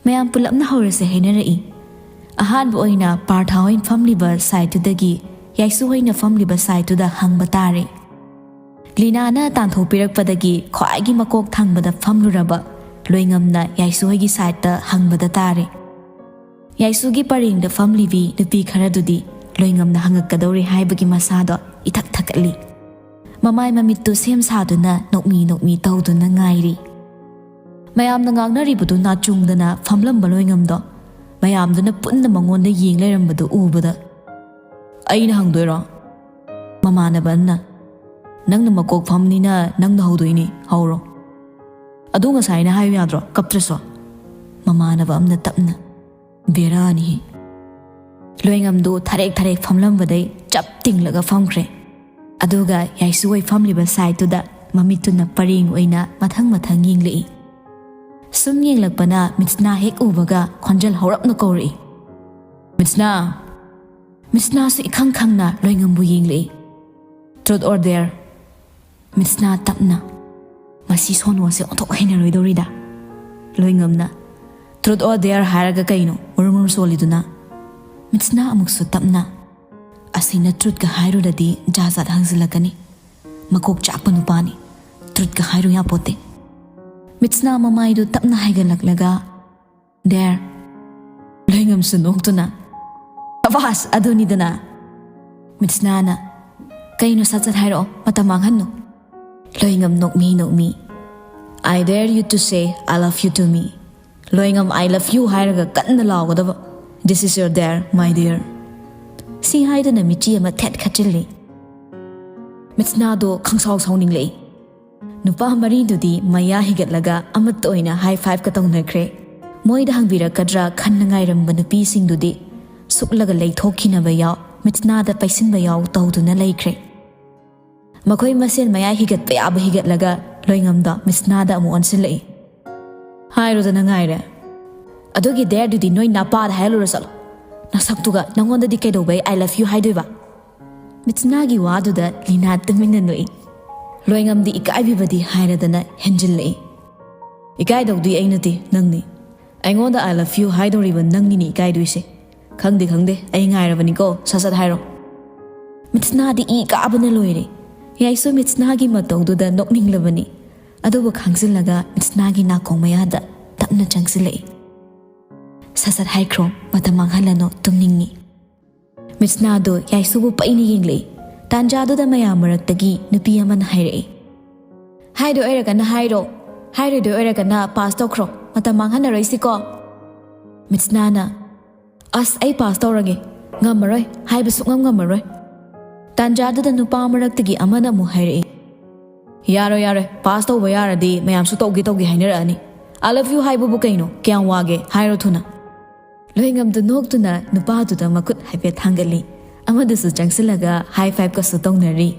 ꯃꯌꯥꯝ ꯄꯨꯂꯞꯅ ꯍꯧꯔꯁꯦ ꯍꯥꯏꯅꯔꯛꯏ꯫ ꯑꯍꯥꯟꯕ ꯑꯣꯏꯅ ꯄꯥꯔꯊ ꯍꯣꯏ ꯐꯝꯂꯤꯕ ꯁꯥꯏꯠꯇꯨꯗꯒꯤ ꯌꯥꯏꯁꯨ ꯍꯣꯏꯅ ꯐꯝꯂꯤꯕ ꯁꯥꯏꯠꯇꯨꯗ ꯍꯪꯕ ꯇꯥꯔꯦ꯫ ꯂꯤꯅꯥꯅ ꯇꯥꯟꯊꯣꯛꯄꯤꯔꯛꯄꯗꯒꯤ ꯈ꯭ꯋꯥꯏꯒꯤ ꯃꯀꯣꯛ ꯊꯪꯕꯗ ꯐꯝꯂꯨꯔꯕ ꯂꯣꯏꯉꯝꯅ ꯌꯥꯏꯁꯨ ꯍꯣꯏꯒꯤ ꯁꯥꯏꯠꯇ ꯍꯪꯕꯗ ꯇꯥꯔꯦ꯫ ꯌꯥꯏꯁꯨꯒꯤ ꯄꯔꯦꯡꯗ ꯐꯝꯂꯤꯕꯤ ꯅꯨꯄꯤ ꯈꯔꯗꯨꯗꯤ ꯂꯣꯏꯉꯝꯅ ꯍꯪꯉꯛꯀꯗꯧꯔꯦ ꯍꯥꯏꯕꯒꯤ ꯃꯁꯥꯗꯣ ꯏꯊꯛ ꯊꯛꯀꯠꯂꯤ꯫ ꯃꯃꯥꯏ ꯃꯃꯤꯠꯇꯨ ꯁꯦꯝ ꯁꯥꯗꯨꯅ ꯅꯣꯛꯃꯤ ꯅꯣꯛꯃꯤ ꯇꯧꯗꯨꯅ ꯉꯥꯏꯔꯤ꯫ ꯃꯌꯥꯝꯅ ꯉꯥꯡꯅꯔꯤꯕꯗꯨ ꯅꯥꯆꯨꯡꯗꯅ ꯐꯝꯂꯝꯕ ꯂꯣꯏꯉꯝꯗꯣ ꯃꯌꯥꯝꯗꯨꯅ ꯄꯨꯟꯅ ꯃꯉꯣꯟꯗ ꯌꯦꯡ ꯂꯩꯔꯝꯕꯗꯨ ꯎꯕꯗ, "ꯑꯩꯅ ꯍꯪꯗꯣꯏꯔꯣ?" ꯃꯃꯥꯟꯅꯕ ꯑꯃꯅ, "ꯅꯪꯅ ꯃꯀꯣꯛ ꯐꯝꯅꯤꯅ ꯅꯪꯅ ꯍꯧꯗꯣꯏꯅꯤ, ꯍꯧꯔꯣ꯫ ꯑꯗꯨ ꯉꯁꯥꯏꯅ ꯍꯥꯏꯌꯨ ꯌꯥꯗ꯭ꯔꯣ, ꯀꯞꯇ꯭ꯔꯁꯨ?" ꯃꯃꯥꯟꯅꯕ ꯑꯃꯅ ꯇꯞꯅ, "ꯕꯦꯔꯥꯅꯤꯍꯦ꯫" ꯂꯣꯏꯉꯝꯗꯨ ꯊꯔꯦꯛ ꯊꯔꯦꯛ ꯐꯝꯂꯝꯕꯗꯩ ꯆꯞ ꯇꯤꯡꯂꯒ ꯐꯝꯈ꯭ꯔꯦ꯫ ꯑꯗꯨꯒ ꯌꯥꯏꯁꯨ ꯍꯣꯏ ꯐꯝꯂꯤꯕ ꯁꯥꯏꯠꯇꯨꯗ ꯃꯃꯤꯠꯇꯨꯅ ꯄꯔꯦꯡ ꯑꯣꯏꯅ ꯃꯊꯪ ꯃꯊꯪ ꯌꯦꯡꯂꯛꯏ꯫ ꯁꯨꯝ ꯌꯦꯡꯂꯛꯄꯅ ꯃꯤꯠꯁꯅꯥ ꯍꯦꯛ ꯎꯕꯒ ꯈꯣꯟꯖꯦꯜ ꯍꯧꯔꯞꯅ ꯀꯧꯔꯛꯏ, "ꯃꯤꯠꯁꯅꯥ!" ꯃꯤꯠꯁꯅꯥꯁꯨ ꯏꯈꯪ ꯈꯪꯅ ꯂꯣꯏꯉꯝꯕꯨ ꯌꯦꯡꯂꯛꯏ꯫ "Truth or dare?" ꯃꯤꯠꯁꯅꯥ ꯇꯞꯅ꯫ ꯃꯁꯤ ꯁꯣꯅꯣꯁꯦ ꯑꯣꯟꯊꯣꯛ ꯍꯩꯅꯔꯣꯏꯗꯧꯔꯤꯗ꯫ ꯂꯣꯏꯉꯝꯅ, "Truth or dare ꯍꯥꯏꯔꯒ ꯀꯩꯅꯣ ꯃꯨꯔꯨꯝ ꯃꯨꯔꯨꯝ ꯁꯣꯜꯂꯤꯗꯨꯅ?" ꯃꯤꯠꯁꯅꯥ ꯑꯃꯨꯛꯁꯨ ꯇꯞꯅ, "ꯑꯁꯤꯅ ꯇ꯭ꯔꯨꯠꯀ ꯍꯥꯏꯔꯨꯔꯗꯤ ꯖꯥꯠ ꯖꯥꯠ ꯍꯪꯖꯤꯜꯂꯛꯀꯅꯤ꯫ ꯃꯀꯣꯛ ꯆꯥꯛꯄ ꯅꯨꯄꯥꯅꯤ꯫ ꯇ꯭ꯔꯨꯠꯀ ꯍꯥꯏꯔꯨ ꯌꯥꯄꯣꯠꯇꯦ꯫" ꯃꯤꯠꯁꯅꯥ ꯃꯃꯥꯏꯗꯨ ꯇꯞꯅ ꯍꯥꯏꯒꯠꯂꯛꯂꯒ, "Dare?" ꯂꯣꯏꯉꯝꯁꯨ ꯅꯣꯛꯇꯨꯅ, "ꯑꯕꯥꯁ, ꯑꯗꯨꯅꯤꯗꯅ!" ꯃꯤꯠꯁꯅꯥꯅ, "ꯀꯩꯅꯣ, ꯁꯠ ꯁꯠ ꯍꯥꯏꯔꯛꯑꯣ, ꯃꯇꯝ ꯃꯥꯡꯍꯟꯅꯨ꯫" ꯂꯣꯏꯉꯝ ꯅꯣꯛꯃꯤ ꯅꯣꯛꯃꯤ, "I dare you to say I love you to me." ꯂꯣꯏꯉꯝ "I love you" ꯍꯥꯏꯔꯒ ꯀꯟꯅ ꯂꯥꯎꯒꯗꯕ, "This is your dare, my dear." ꯁꯤ ꯍꯥꯏꯗꯨꯅ ꯃꯤꯆꯤ ꯑꯃ ꯊꯦꯠ ꯈꯠꯆꯤꯜꯂꯤ꯫ ꯃꯤꯠꯁꯅꯥꯗꯣ ꯈꯪꯁꯥꯎ ꯁꯥꯎꯅꯤꯡꯂꯛꯏ꯫ ꯅꯨꯄꯥ ꯃꯔꯤꯗꯨꯗꯤ ꯃꯌꯥ ꯍꯤꯒꯠꯂꯒ ꯑꯃꯠꯇ ꯑꯣꯏꯅ ꯍꯥꯏ ꯐꯥꯏꯚꯀ ꯇꯧꯅꯈ꯭ꯔꯦ꯫ ꯃꯣꯏꯗ ꯍꯪꯕꯤꯔꯛꯀꯗ꯭ꯔꯥ ꯈꯟꯅ ꯉꯥꯏꯔꯝꯕ ꯅꯨꯄꯤꯁꯤꯡꯗꯨꯗꯤ ꯁꯨꯛꯂꯒ ꯂꯩꯊꯣꯛꯈꯤꯅꯕ ꯌꯥꯎ, ꯃꯤꯠꯁꯅꯥꯗ ꯄꯩꯁꯤꯟꯕ ꯌꯥꯎ ꯇꯧꯗꯨꯅ ꯂꯩꯈ꯭ꯔꯦ꯫ ꯃꯈꯣꯏ ꯃꯁꯦꯟ ꯃꯌꯥ ꯍꯤꯒꯠꯄ ꯌꯥꯕ ꯍꯤꯒꯠꯂꯒ ꯂꯣꯏꯉꯝꯗꯣ ꯃꯤꯠꯁꯅꯥꯗ ꯑꯃꯨꯛ ꯑꯣꯟꯁꯤꯜꯂꯛꯏ꯫ "ꯍꯥꯏꯔꯣꯗꯅ ꯉꯥꯏꯔꯦ꯫ ꯑꯗꯨꯒꯤ dareꯗꯨꯗꯤ ꯅꯣꯏ ꯅꯄꯥꯗ ꯍꯥꯏꯍꯜꯂꯨꯔꯣ ꯆꯠꯂꯣ꯫ ꯅꯁꯛꯇꯨꯒ ꯅꯪꯉꯣꯟꯗꯗꯤ ꯀꯩꯗꯧꯕꯩ I love you ꯍꯥꯏꯗꯣꯏꯕ?" ꯃꯤꯠꯁꯅꯥꯒꯤ ꯋꯥꯗꯨꯗ ꯂꯤꯅꯥ ꯇꯨꯃꯤꯟꯅ ꯅꯣꯛꯏ꯫ ꯂꯣꯏꯉꯝꯗꯤ ꯏꯀꯥꯏꯕꯤꯕꯗꯤ ꯍꯥꯏꯔꯗꯅ ꯍꯦꯟꯖꯤꯜꯂꯛꯏ꯫ "ꯏꯀꯥꯏꯗꯧꯗꯤ ꯑꯩ ꯅꯠꯇꯦ, ꯅꯪꯅꯤ꯫ ꯑꯩꯉꯣꯟꯗ I love you ꯍꯥꯏꯗꯧꯔꯤꯕ ꯅꯪꯅꯤꯅꯦ ꯏꯀꯥꯏꯗꯣꯏꯁꯦ꯫ "ꯈꯪꯗꯦ, ꯈꯪꯗꯦ, ꯑꯩ ꯉꯥꯏꯔꯕꯅꯤꯀꯣ, ꯁꯠ ꯁꯠ ꯍꯥꯏꯔꯣ"꯫ ꯃꯤꯠꯁꯅꯥꯗꯤ ꯏ ꯀꯥꯕꯅ ꯂꯣꯏꯔꯦ꯫ ꯌꯥꯏꯁꯨ ꯃꯤꯠꯁꯅꯥꯒꯤ ꯃꯇꯧꯗꯨꯗ ꯅꯣꯛꯅꯤꯡꯂꯕꯅꯤ꯫ ꯑꯗꯨꯕꯨ ꯈꯥꯡꯖꯤꯜꯂꯒ ꯃꯤꯠꯁꯅꯥꯒꯤ ꯅꯥꯀꯣꯡ ꯃꯌꯥꯗ ꯇꯞꯅ ꯆꯪꯁꯤꯜꯂꯛꯏ꯫ "ꯁꯠ ꯁꯠ ꯍꯥꯏꯈ꯭ꯔꯣ, ꯃꯇꯝ ꯃꯥꯡꯍꯜꯂꯅꯨ, ꯇꯨꯝꯅꯤꯡꯉꯤ"꯫ ꯃꯤꯠꯁꯅꯥꯗꯨ ꯌꯥꯏꯁꯨꯕꯨ ꯄꯩꯅ ꯌꯦꯡꯂꯛꯏ꯫ ꯇꯥꯟꯖꯥꯗꯨꯗ ꯃꯌꯥꯝ ꯃꯔꯛꯇꯒꯤ ꯅꯨꯄꯤ ꯑꯃꯅ ꯍꯥꯏꯔꯛꯏ, "ꯍꯥꯏꯗꯣꯏ ꯑꯣꯏꯔꯒꯅ ꯍꯥꯏꯔꯣ, ꯍꯥꯏꯔꯣꯏꯗꯣꯏ ꯑꯣꯏꯔꯒꯅ ꯄꯥꯁ ꯇꯧꯈ꯭ꯔꯣ, ꯃꯇꯝ ꯃꯥꯡꯍꯟꯅꯔꯣꯏꯁꯤꯀꯣ"꯫ ꯃꯤꯠꯁꯅꯥꯅ, "ꯑꯁ, ꯑꯩ ꯄꯥꯁ ꯇꯧꯔꯒꯦ, ꯉꯝꯃꯔꯣꯏ, ꯍꯥꯏꯕ ꯁꯨꯛꯉꯝ ꯉꯝꯃꯔꯣꯏ"꯫ ꯇꯥꯟꯖꯥꯗꯨꯗ ꯅꯨꯄꯥ ꯃꯔꯛꯇꯒꯤ ꯑꯃꯅ ꯑꯃꯨꯛ ꯍꯥꯏꯔꯛꯏ, "ꯌꯥꯔꯣꯏ, ꯌꯥꯔꯣꯏ, ꯄꯥꯁ ꯇꯧꯕ ꯌꯥꯔꯗꯤ ꯃꯌꯥꯝꯁꯨ ꯇꯧꯒꯦ ꯇꯧꯒꯦ ꯍꯥꯏꯅꯔꯛꯑꯅꯤ꯫ "I love you" ꯍꯥꯏꯕꯕꯨ ꯀꯩꯅꯣ, ꯀꯌꯥꯝ ꯋꯥꯒꯦ, ꯍꯥꯏꯔꯣ ꯊꯨꯅ"꯫ ꯂꯣꯏꯉꯝꯗꯨ ꯅꯣꯛꯇꯨꯅ ꯅꯨꯄꯥꯗꯨꯗ ꯃꯈꯨꯠ ꯍꯥꯏꯐꯦꯠ ꯊꯥꯡꯒꯠꯂꯤ꯫ ꯑꯃꯗꯨꯁꯨ ꯆꯪꯁꯤꯜꯂꯒ ꯍꯥꯏ ꯐꯥꯏꯚꯀꯁꯨ ꯇꯧꯅꯔꯤ꯫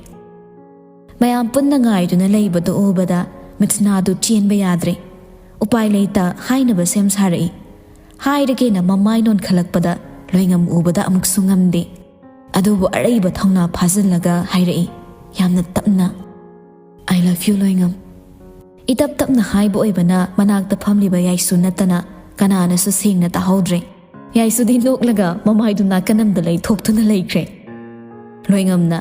ꯃꯌꯥꯝ ꯄꯨꯟꯅ ꯉꯥꯏꯗꯨꯅ ꯂꯩꯕꯗꯨ ꯎꯕꯗ ꯃꯤꯠꯁꯅꯥꯗꯨ ꯆꯦꯟꯕ ꯌꯥꯗ꯭ꯔꯦ꯫ ꯎꯄꯥꯏ ꯂꯩꯇ ꯍꯥꯏꯅꯕ ꯁꯦꯝ ꯁꯥꯔꯛꯏ꯫ ꯍꯥꯏꯔꯒꯦꯅ ꯃꯃꯥꯏ ꯅꯣꯟꯈꯠꯂꯛꯄꯗ ꯂꯣꯏꯉꯝ ꯎꯕꯗ ꯑꯃꯨꯛꯁꯨ ꯉꯝꯗꯦ꯫ ꯑꯗꯨꯕꯨ ꯑꯔꯩꯕ ꯊꯧꯅꯥ ꯐꯥꯖꯤꯜꯂꯒ ꯍꯥꯏꯔꯛꯏ, ꯌꯥꯝꯅ ꯇꯞꯅ, "I love you, ꯂꯣꯏꯉꯝ"꯫ ꯏꯇꯞ ꯇꯞꯅ ꯍꯥꯏꯕ ꯑꯣꯏꯕꯅ ꯃꯅꯥꯛꯇ ꯐꯝꯂꯤꯕ ꯌꯥꯏꯁꯨ ꯅꯠꯇꯅ ꯀꯅꯥꯅꯁꯨ ꯁꯦꯡꯅ ꯇꯥꯍꯧꯗ꯭ꯔꯦ꯫ ꯌꯥꯏꯁꯨꯗꯤ ꯅꯣꯛꯂꯒ ꯃꯃꯥꯏꯗꯨ ꯅꯥꯀꯟ ꯑꯃꯗ ꯂꯩꯊꯣꯛꯇꯨꯅ ꯂꯩꯈ꯭ꯔꯦ꯫ ꯂꯣꯏꯉꯝꯅ,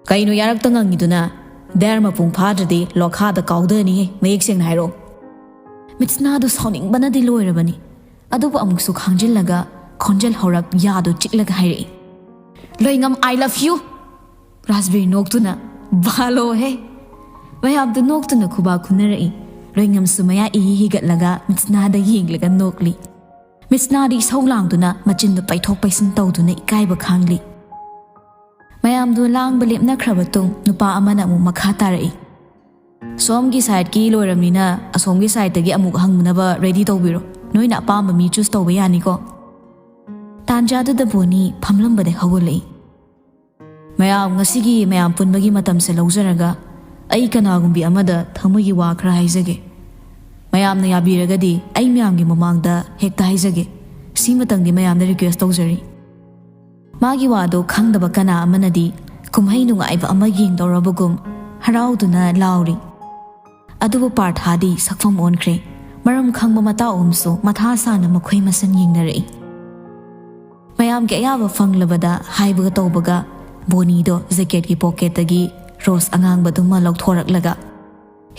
"ꯀꯩꯅꯣ ꯌꯥꯔꯛꯇ ꯉꯪꯉꯤꯗꯨꯅ? ꯗꯦꯔ ꯃꯄꯨꯡ ꯐꯥꯗ꯭ꯔꯗꯤ ꯂꯣꯈꯥꯗ ꯀꯥꯎꯗꯅꯤꯍꯦ, ꯃꯌꯦꯛ ꯁꯦꯡꯅ ꯍꯥꯏꯔꯛꯑꯣ"꯫ ꯃꯤꯠꯁꯅꯥꯗꯨ ꯁꯥꯎꯅꯤꯡꯕꯅꯗꯤ ꯂꯣꯏꯔꯕꯅꯤ꯫ ꯑꯗꯨꯕꯨ ꯑꯃꯨꯛꯁꯨ ꯈꯥꯡꯖꯤꯜꯂꯒ ꯈꯣꯟꯖꯦꯜ ꯍꯧꯔꯞ ꯌꯥꯗꯨ ꯆꯤꯛꯂꯒ ꯍꯥꯏꯔꯛꯏ, "ꯂꯣꯏꯉꯝ, I love you"꯫ ꯔꯥꯖꯕꯤꯔ ꯅꯣꯛꯇꯨꯅ, "ꯕꯥꯂꯣꯍꯦ"꯫ ꯃꯌꯥꯝꯗꯨ ꯅꯣꯛꯇꯨꯅ ꯈꯨꯕꯥꯛ ꯈꯨꯅꯔꯛꯏ꯫ ꯂꯣꯏꯉꯝꯁꯨ ꯃꯌꯥ ꯏꯍꯤ ꯍꯤꯒꯠꯂꯒ ꯃꯤꯠꯁꯅꯥꯗ ꯌꯦꯡꯂꯒ ꯅꯣꯛꯂꯤ꯫ ꯃꯤꯠꯁꯅꯥꯗꯤ ꯏꯁꯧ ꯂꯥꯡꯗꯨꯅ ꯃꯆꯤꯟꯗꯨ ꯄꯩꯊꯣꯛ ꯄꯩꯁꯤꯟ ꯇꯧꯗꯨꯅ ꯏꯀꯥꯏꯕ ꯈꯥꯡꯂꯤ꯫ ꯃꯌꯥꯝꯗꯨ ꯂꯥꯡꯕ ꯂꯦꯞꯅꯈ꯭ꯔꯕ ꯇꯨꯡ ꯅꯨꯄꯥ ꯑꯃꯅ ꯑꯃꯨꯛ ꯃꯈꯥ ꯇꯥꯔꯛꯏ, "ꯁꯣꯝꯒꯤ ꯁꯥꯏꯠꯀꯤ ꯂꯣꯏꯔꯝꯅꯤꯅ ꯑꯁꯣꯝꯒꯤ ꯁꯥꯏꯠꯇꯒꯤ ꯑꯃꯨꯛ ꯍꯪꯅꯅꯕ ꯔꯦꯗꯤ ꯇꯧꯕꯤꯔꯣ꯫ ꯅꯣꯏꯅ ꯑꯄꯥꯝꯕ ꯃꯤ ꯆꯨꯁ ꯇꯧꯕ ꯌꯥꯅꯤꯀꯣ"꯫ ꯇꯥꯟꯖꯥꯗꯨꯗ ꯕꯣꯅꯤ ꯐꯝꯂꯝꯕꯗꯩ ꯍꯧꯒꯠꯂꯛꯏ꯫ "ꯃꯌꯥꯝ, ꯉꯁꯤꯒꯤ ꯃꯌꯥꯝ ꯄꯨꯟꯕꯒꯤ ꯃꯇꯝꯁꯦ ꯂꯧꯖꯔꯒ ꯑꯩ ꯀꯅꯥꯒꯨꯝꯕꯤ ꯑꯃꯗ ꯊꯃꯣꯏꯒꯤ ꯋꯥ ꯈꯔ ꯍꯥꯏꯖꯒꯦ꯫ ꯃꯌꯥꯝꯅ ꯌꯥꯕꯤꯔꯒꯗꯤ ꯑꯩ ꯃꯌꯥꯝꯒꯤ ꯃꯃꯥꯡꯗ ꯍꯦꯛꯇ ꯍꯥꯏꯖꯒꯦ꯫ ꯁꯤꯃꯇꯪꯗꯤ ꯃꯌꯥꯝꯗ ꯔꯤꯀ꯭ꯋꯦꯁ ꯇꯧꯖꯔꯤ"꯫ ꯃꯥꯒꯤ ꯋꯥꯗꯣ ꯈꯪꯗꯕ ꯀꯅꯥ ꯑꯃꯅꯗꯤ ꯀꯨꯝꯍꯩ ꯅꯨꯡꯉꯥꯏꯕ ꯑꯃ ꯌꯦꯡꯗꯧꯔꯕꯒꯨꯝ ꯍꯔꯥꯎꯗꯨꯅ ꯂꯥꯎꯔꯤ꯫ ꯑꯗꯨꯕꯨ ꯄꯥꯔꯊꯥꯗꯤ ꯁꯛꯐꯝ ꯑꯣꯟꯈ꯭ꯔꯦ꯫ ꯃꯔꯝ ꯈꯪꯕ ꯃꯇꯥ ꯑꯍꯨꯝꯁꯨ ꯃꯊꯥ ꯁꯥꯅ ꯃꯈꯣꯏ ꯃꯁꯦꯟ ꯌꯦꯡꯅꯔꯛꯏ꯫ ꯃꯌꯥꯝꯒꯤ ꯑꯌꯥꯕ ꯐꯪꯂꯕꯗ ꯍꯥꯏꯕꯒ ꯇꯧꯕꯒ ꯕꯣꯅꯤꯗꯣ ꯖꯦꯀꯦꯠꯀꯤ ꯄꯣꯀꯦꯠꯇꯒꯤ ꯔꯣꯁ ꯑꯉꯥꯡꯕꯗꯨꯃ ꯂꯧꯊꯣꯔꯛꯂꯒ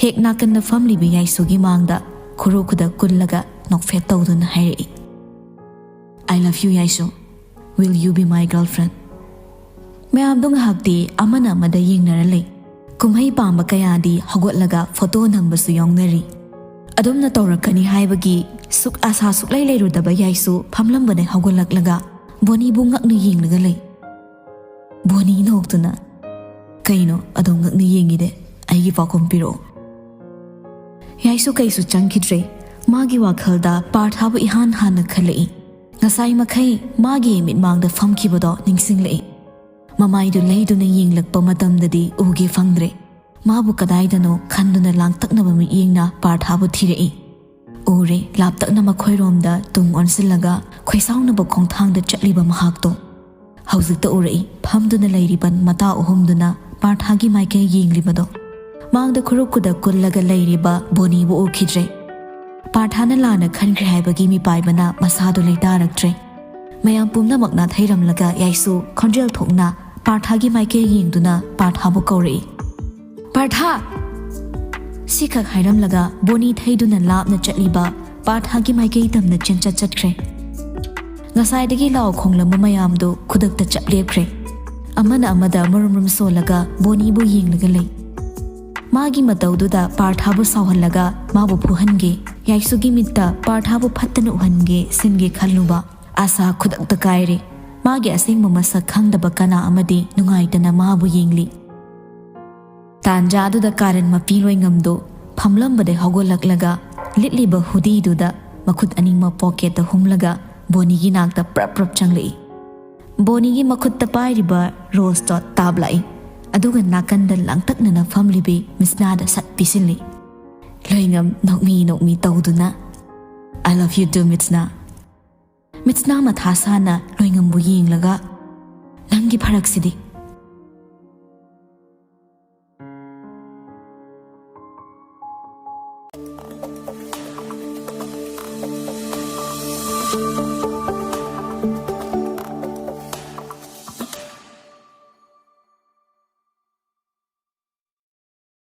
ꯍꯦꯛ ꯅꯥꯀꯟꯗ ꯐꯝꯂꯤꯕ ꯌꯥꯏꯁꯨꯒꯤ ꯃꯥꯡꯗ ꯈꯨꯔꯨ ꯈꯨꯗꯛ ꯀꯨꯜꯂꯒ ꯅꯣꯛꯐꯦꯠ ꯇꯧꯗꯨꯅ ꯍꯥꯏꯔꯛꯏ, "I love you, ꯌꯥꯏꯁꯨ꯫ Will you be my girlfriend?" ꯃꯌꯥꯝꯗꯣ ꯉꯥꯏꯍꯥꯛꯇꯤ ꯑꯃꯅ ꯑꯃꯗ ꯌꯦꯡꯅꯔ ꯂꯩ꯫ ꯀꯨꯝꯍꯩ ꯄꯥꯝꯕ ꯀꯌꯥꯗꯤ ꯍꯧꯒꯠꯂꯒ ꯐꯣꯇꯣ ꯅꯝꯕꯁꯨ ꯌꯥꯎꯅꯔꯤ꯫ ꯑꯗꯨꯝꯅ ꯇꯧꯔꯛꯀꯅꯤ ꯍꯥꯏꯕꯒꯤ ꯁꯨꯛ ꯑꯥꯁꯥ ꯁꯨꯛꯂꯩ ꯂꯩꯔꯨꯗꯕ ꯌꯥꯏꯁꯨ ꯐꯝꯂꯝꯕꯗꯩ ꯍꯧꯒꯠꯂꯛꯂꯒ ꯕꯣꯅꯤꯕꯨ ꯉꯛꯅ ꯌꯦꯡꯂꯒ ꯂꯩ꯫ ꯕꯣꯅꯤ ꯅꯣꯛꯇꯨꯅ, "ꯀꯩꯅꯣ ꯑꯗꯨꯝ ꯉꯛꯅ ꯌꯦꯡꯉꯤꯗꯦ? ꯑꯩꯒꯤ ꯄꯥꯎꯈꯨꯝ ꯄꯤꯔꯛꯑꯣ꯫" ꯌꯥꯏꯁꯨ ꯀꯩꯁꯨ ꯆꯪꯈꯤꯗ꯭ꯔꯦ꯫ ꯃꯥꯒꯤ ꯋꯥꯈꯜꯗ ꯄꯥꯔꯊꯥꯕꯨ ꯏꯍꯥꯟ ꯍꯥꯟꯅ ꯈꯜꯂꯛꯏ꯫ ꯉꯁꯥꯏ ꯃꯈꯩ ꯃꯥꯒꯤ ꯃꯤꯠꯃꯥꯡꯗ ꯐꯝꯈꯤꯕꯗꯣ ꯅꯤꯡꯁꯤꯡꯂꯛꯏ꯫ ꯃꯃꯥꯏꯗꯨ ꯂꯩꯗꯨꯅ ꯌꯦꯡꯂꯛꯄ ꯃꯇꯝꯗꯗꯤ ꯎꯒꯦ ꯐꯪꯗ꯭ꯔꯦ꯫ ꯃꯥꯕꯨ ꯀꯗꯥꯏꯗꯅꯣ ꯈꯟꯗꯨꯅ ꯂꯥꯡꯇꯛꯅꯕ ꯃꯤꯠꯌꯦꯡꯅ ꯄꯥꯔꯊꯥꯕꯨ ꯊꯤꯔꯛꯏ꯫ ꯎꯔꯦ, ꯂꯥꯞꯇꯛꯅ ꯃꯈꯣꯏꯔꯣꯝꯗ ꯇꯨꯡ ꯑꯣꯟꯁꯤꯜꯂꯒ ꯈꯣꯏꯁꯥꯎꯅꯕ ꯈꯣꯡꯊꯥꯡꯗ ꯆꯠꯂꯤꯕ ꯃꯍꯥꯛꯇꯣ꯫ ꯍꯧꯖꯤꯛꯇ ꯎꯔꯛꯏ, ꯐꯝꯗꯨꯅ ꯂꯩꯔꯤꯕ ꯃꯇꯥ ꯑꯍꯨꯝꯗꯨꯅ ꯄꯥꯔꯊꯥꯒꯤ ꯃꯥꯏꯀꯩ ꯌꯦꯡꯂꯤꯕꯗꯣ꯫ ꯃꯥꯡꯗ ꯈꯨꯔꯨ ꯈꯨꯗꯛ ꯀꯨꯜꯂꯒ ꯂꯩꯔꯤꯕ ꯕꯣꯅꯤꯕꯨ ꯎꯈꯤꯗ꯭ꯔꯦ꯫ ꯄꯥꯔꯊꯥꯅ ꯂꯥꯟꯅ ꯈꯟꯈ꯭ꯔꯦ ꯍꯥꯏꯕꯒꯤ ꯃꯤꯄꯥꯏꯕꯅ ꯃꯁꯥꯗꯨ ꯂꯩꯇꯥꯔꯛꯇ꯭ꯔꯦ꯫ ꯃꯌꯥꯝ ꯄꯨꯝꯅꯃꯛ ꯅꯥꯊꯩꯔꯝꯂꯒ ꯌꯥꯏꯁꯨ ꯈꯣꯟꯖꯦꯜ ꯊꯣꯛꯅ ꯄꯥꯔꯊꯥꯒꯤ ꯃꯥꯏꯀꯩ ꯌꯦꯡꯗꯨꯅ ꯄꯥꯔꯊꯥꯕꯨ ꯀꯧꯔꯛꯏ꯫ "ꯄꯥꯔꯊꯥ!" ꯁꯤꯈꯛ ꯍꯥꯏꯔꯝꯂꯒ ꯕꯣꯅꯤ ꯊꯩꯗꯨꯅ ꯂꯥꯞꯅ ꯆꯠꯂꯤꯕ ꯄꯥꯔꯊꯥꯒꯤ ꯃꯥꯏꯀꯩ ꯇꯝꯅ ꯆꯦꯟꯆꯠ ꯆꯠꯈ꯭ꯔꯦ꯫ ꯉꯁꯥꯏꯗꯒꯤ ꯂꯥꯎ ꯈꯣꯡꯂꯝꯕ ꯃꯌꯥꯝꯗꯨ ꯈꯨꯗꯛꯇ ꯆꯞ ꯂꯦꯞꯈ꯭ꯔꯦ꯫ ꯑꯃꯅ ꯑꯃꯗ ꯃꯔꯨꯝ ꯃꯔꯨꯝ ꯁꯣꯜꯂꯒ ꯕꯣꯅꯤꯕꯨ ꯌꯦꯡꯂꯒ ꯂꯩ꯫ ꯃꯥꯒꯤ ꯃꯇꯧꯗꯨꯗ ꯄꯥꯔꯊꯥꯕꯨ ꯁꯥꯎꯍꯜꯂꯒ ꯃꯥꯕꯨ ꯐꯨꯍꯟꯒꯦ, ꯌꯥꯏꯁꯨꯒꯤ ꯃꯤꯠꯇ ꯄꯥꯔꯊꯥꯕꯨ ꯐꯠꯇꯅ ꯎꯍꯟꯒꯦ ꯁꯤꯟꯒꯦ ꯈꯜꯂꯨꯕ ꯑꯥꯁꯥ ꯈꯨꯗꯛꯇ ꯀꯥꯏꯔꯦ꯫ ꯃꯥꯒꯤ ꯑꯁꯦꯡꯕ ꯃꯁꯛ ꯈꯪꯗꯕ ꯀꯅꯥ ꯑꯃꯗꯤ ꯅꯨꯡꯉꯥꯏꯇꯅ ꯃꯥꯕꯨ ꯌꯦꯡꯂꯤ꯫ ꯇꯥꯟꯖꯥꯗꯨꯗ ꯀꯥꯔꯟ ꯃꯄꯤ ꯂꯣꯏꯉꯝꯗꯨ ꯐꯝꯂꯝꯕꯗꯩ ꯍꯧꯒꯠꯂꯛꯂꯒ ꯂꯤꯠꯂꯤꯕ ꯍꯨꯗꯤꯗꯨꯗ ꯃꯈꯨꯠ ꯑꯅꯤꯃꯛ ꯄꯣꯀꯦꯠꯇ ꯍꯨꯝꯂꯒ ꯕꯣꯅꯤꯒꯤ ꯅꯥꯛꯇ ꯄ꯭ꯔꯞ ꯄ꯭ꯔꯞ ꯆꯪꯂꯛꯏ꯫ ꯕꯣꯅꯤꯒꯤ ꯃꯈꯨꯠꯇ ꯄꯥꯏꯔꯤꯕ ꯔꯣꯁꯇꯣ ꯇꯥꯞꯂꯛꯏ꯫ ꯑꯗꯨꯒ ꯅꯥꯀꯟꯗ ꯂꯥꯡꯇꯛꯅꯅ ꯐꯝꯂꯤꯕꯤ ꯃꯤꯁꯅꯥꯗ ꯁꯠ ꯄꯤꯁꯤꯜꯂꯤ꯫ ꯂꯣꯏꯉꯝ ꯅꯣꯛꯃꯤ ꯅꯣꯛꯃꯤ ꯇꯧꯗꯨꯅ, "I love you too, ꯃꯤꯠꯁꯅꯥ꯫" ꯃꯤꯠꯁꯅꯥ ꯃꯊꯥ ꯁꯥꯅ ꯂꯣꯏꯉꯝꯕꯨ ꯌꯦꯡꯂꯒ, "ꯅꯪꯒꯤ ꯐꯔꯛꯁꯤꯗꯤ?"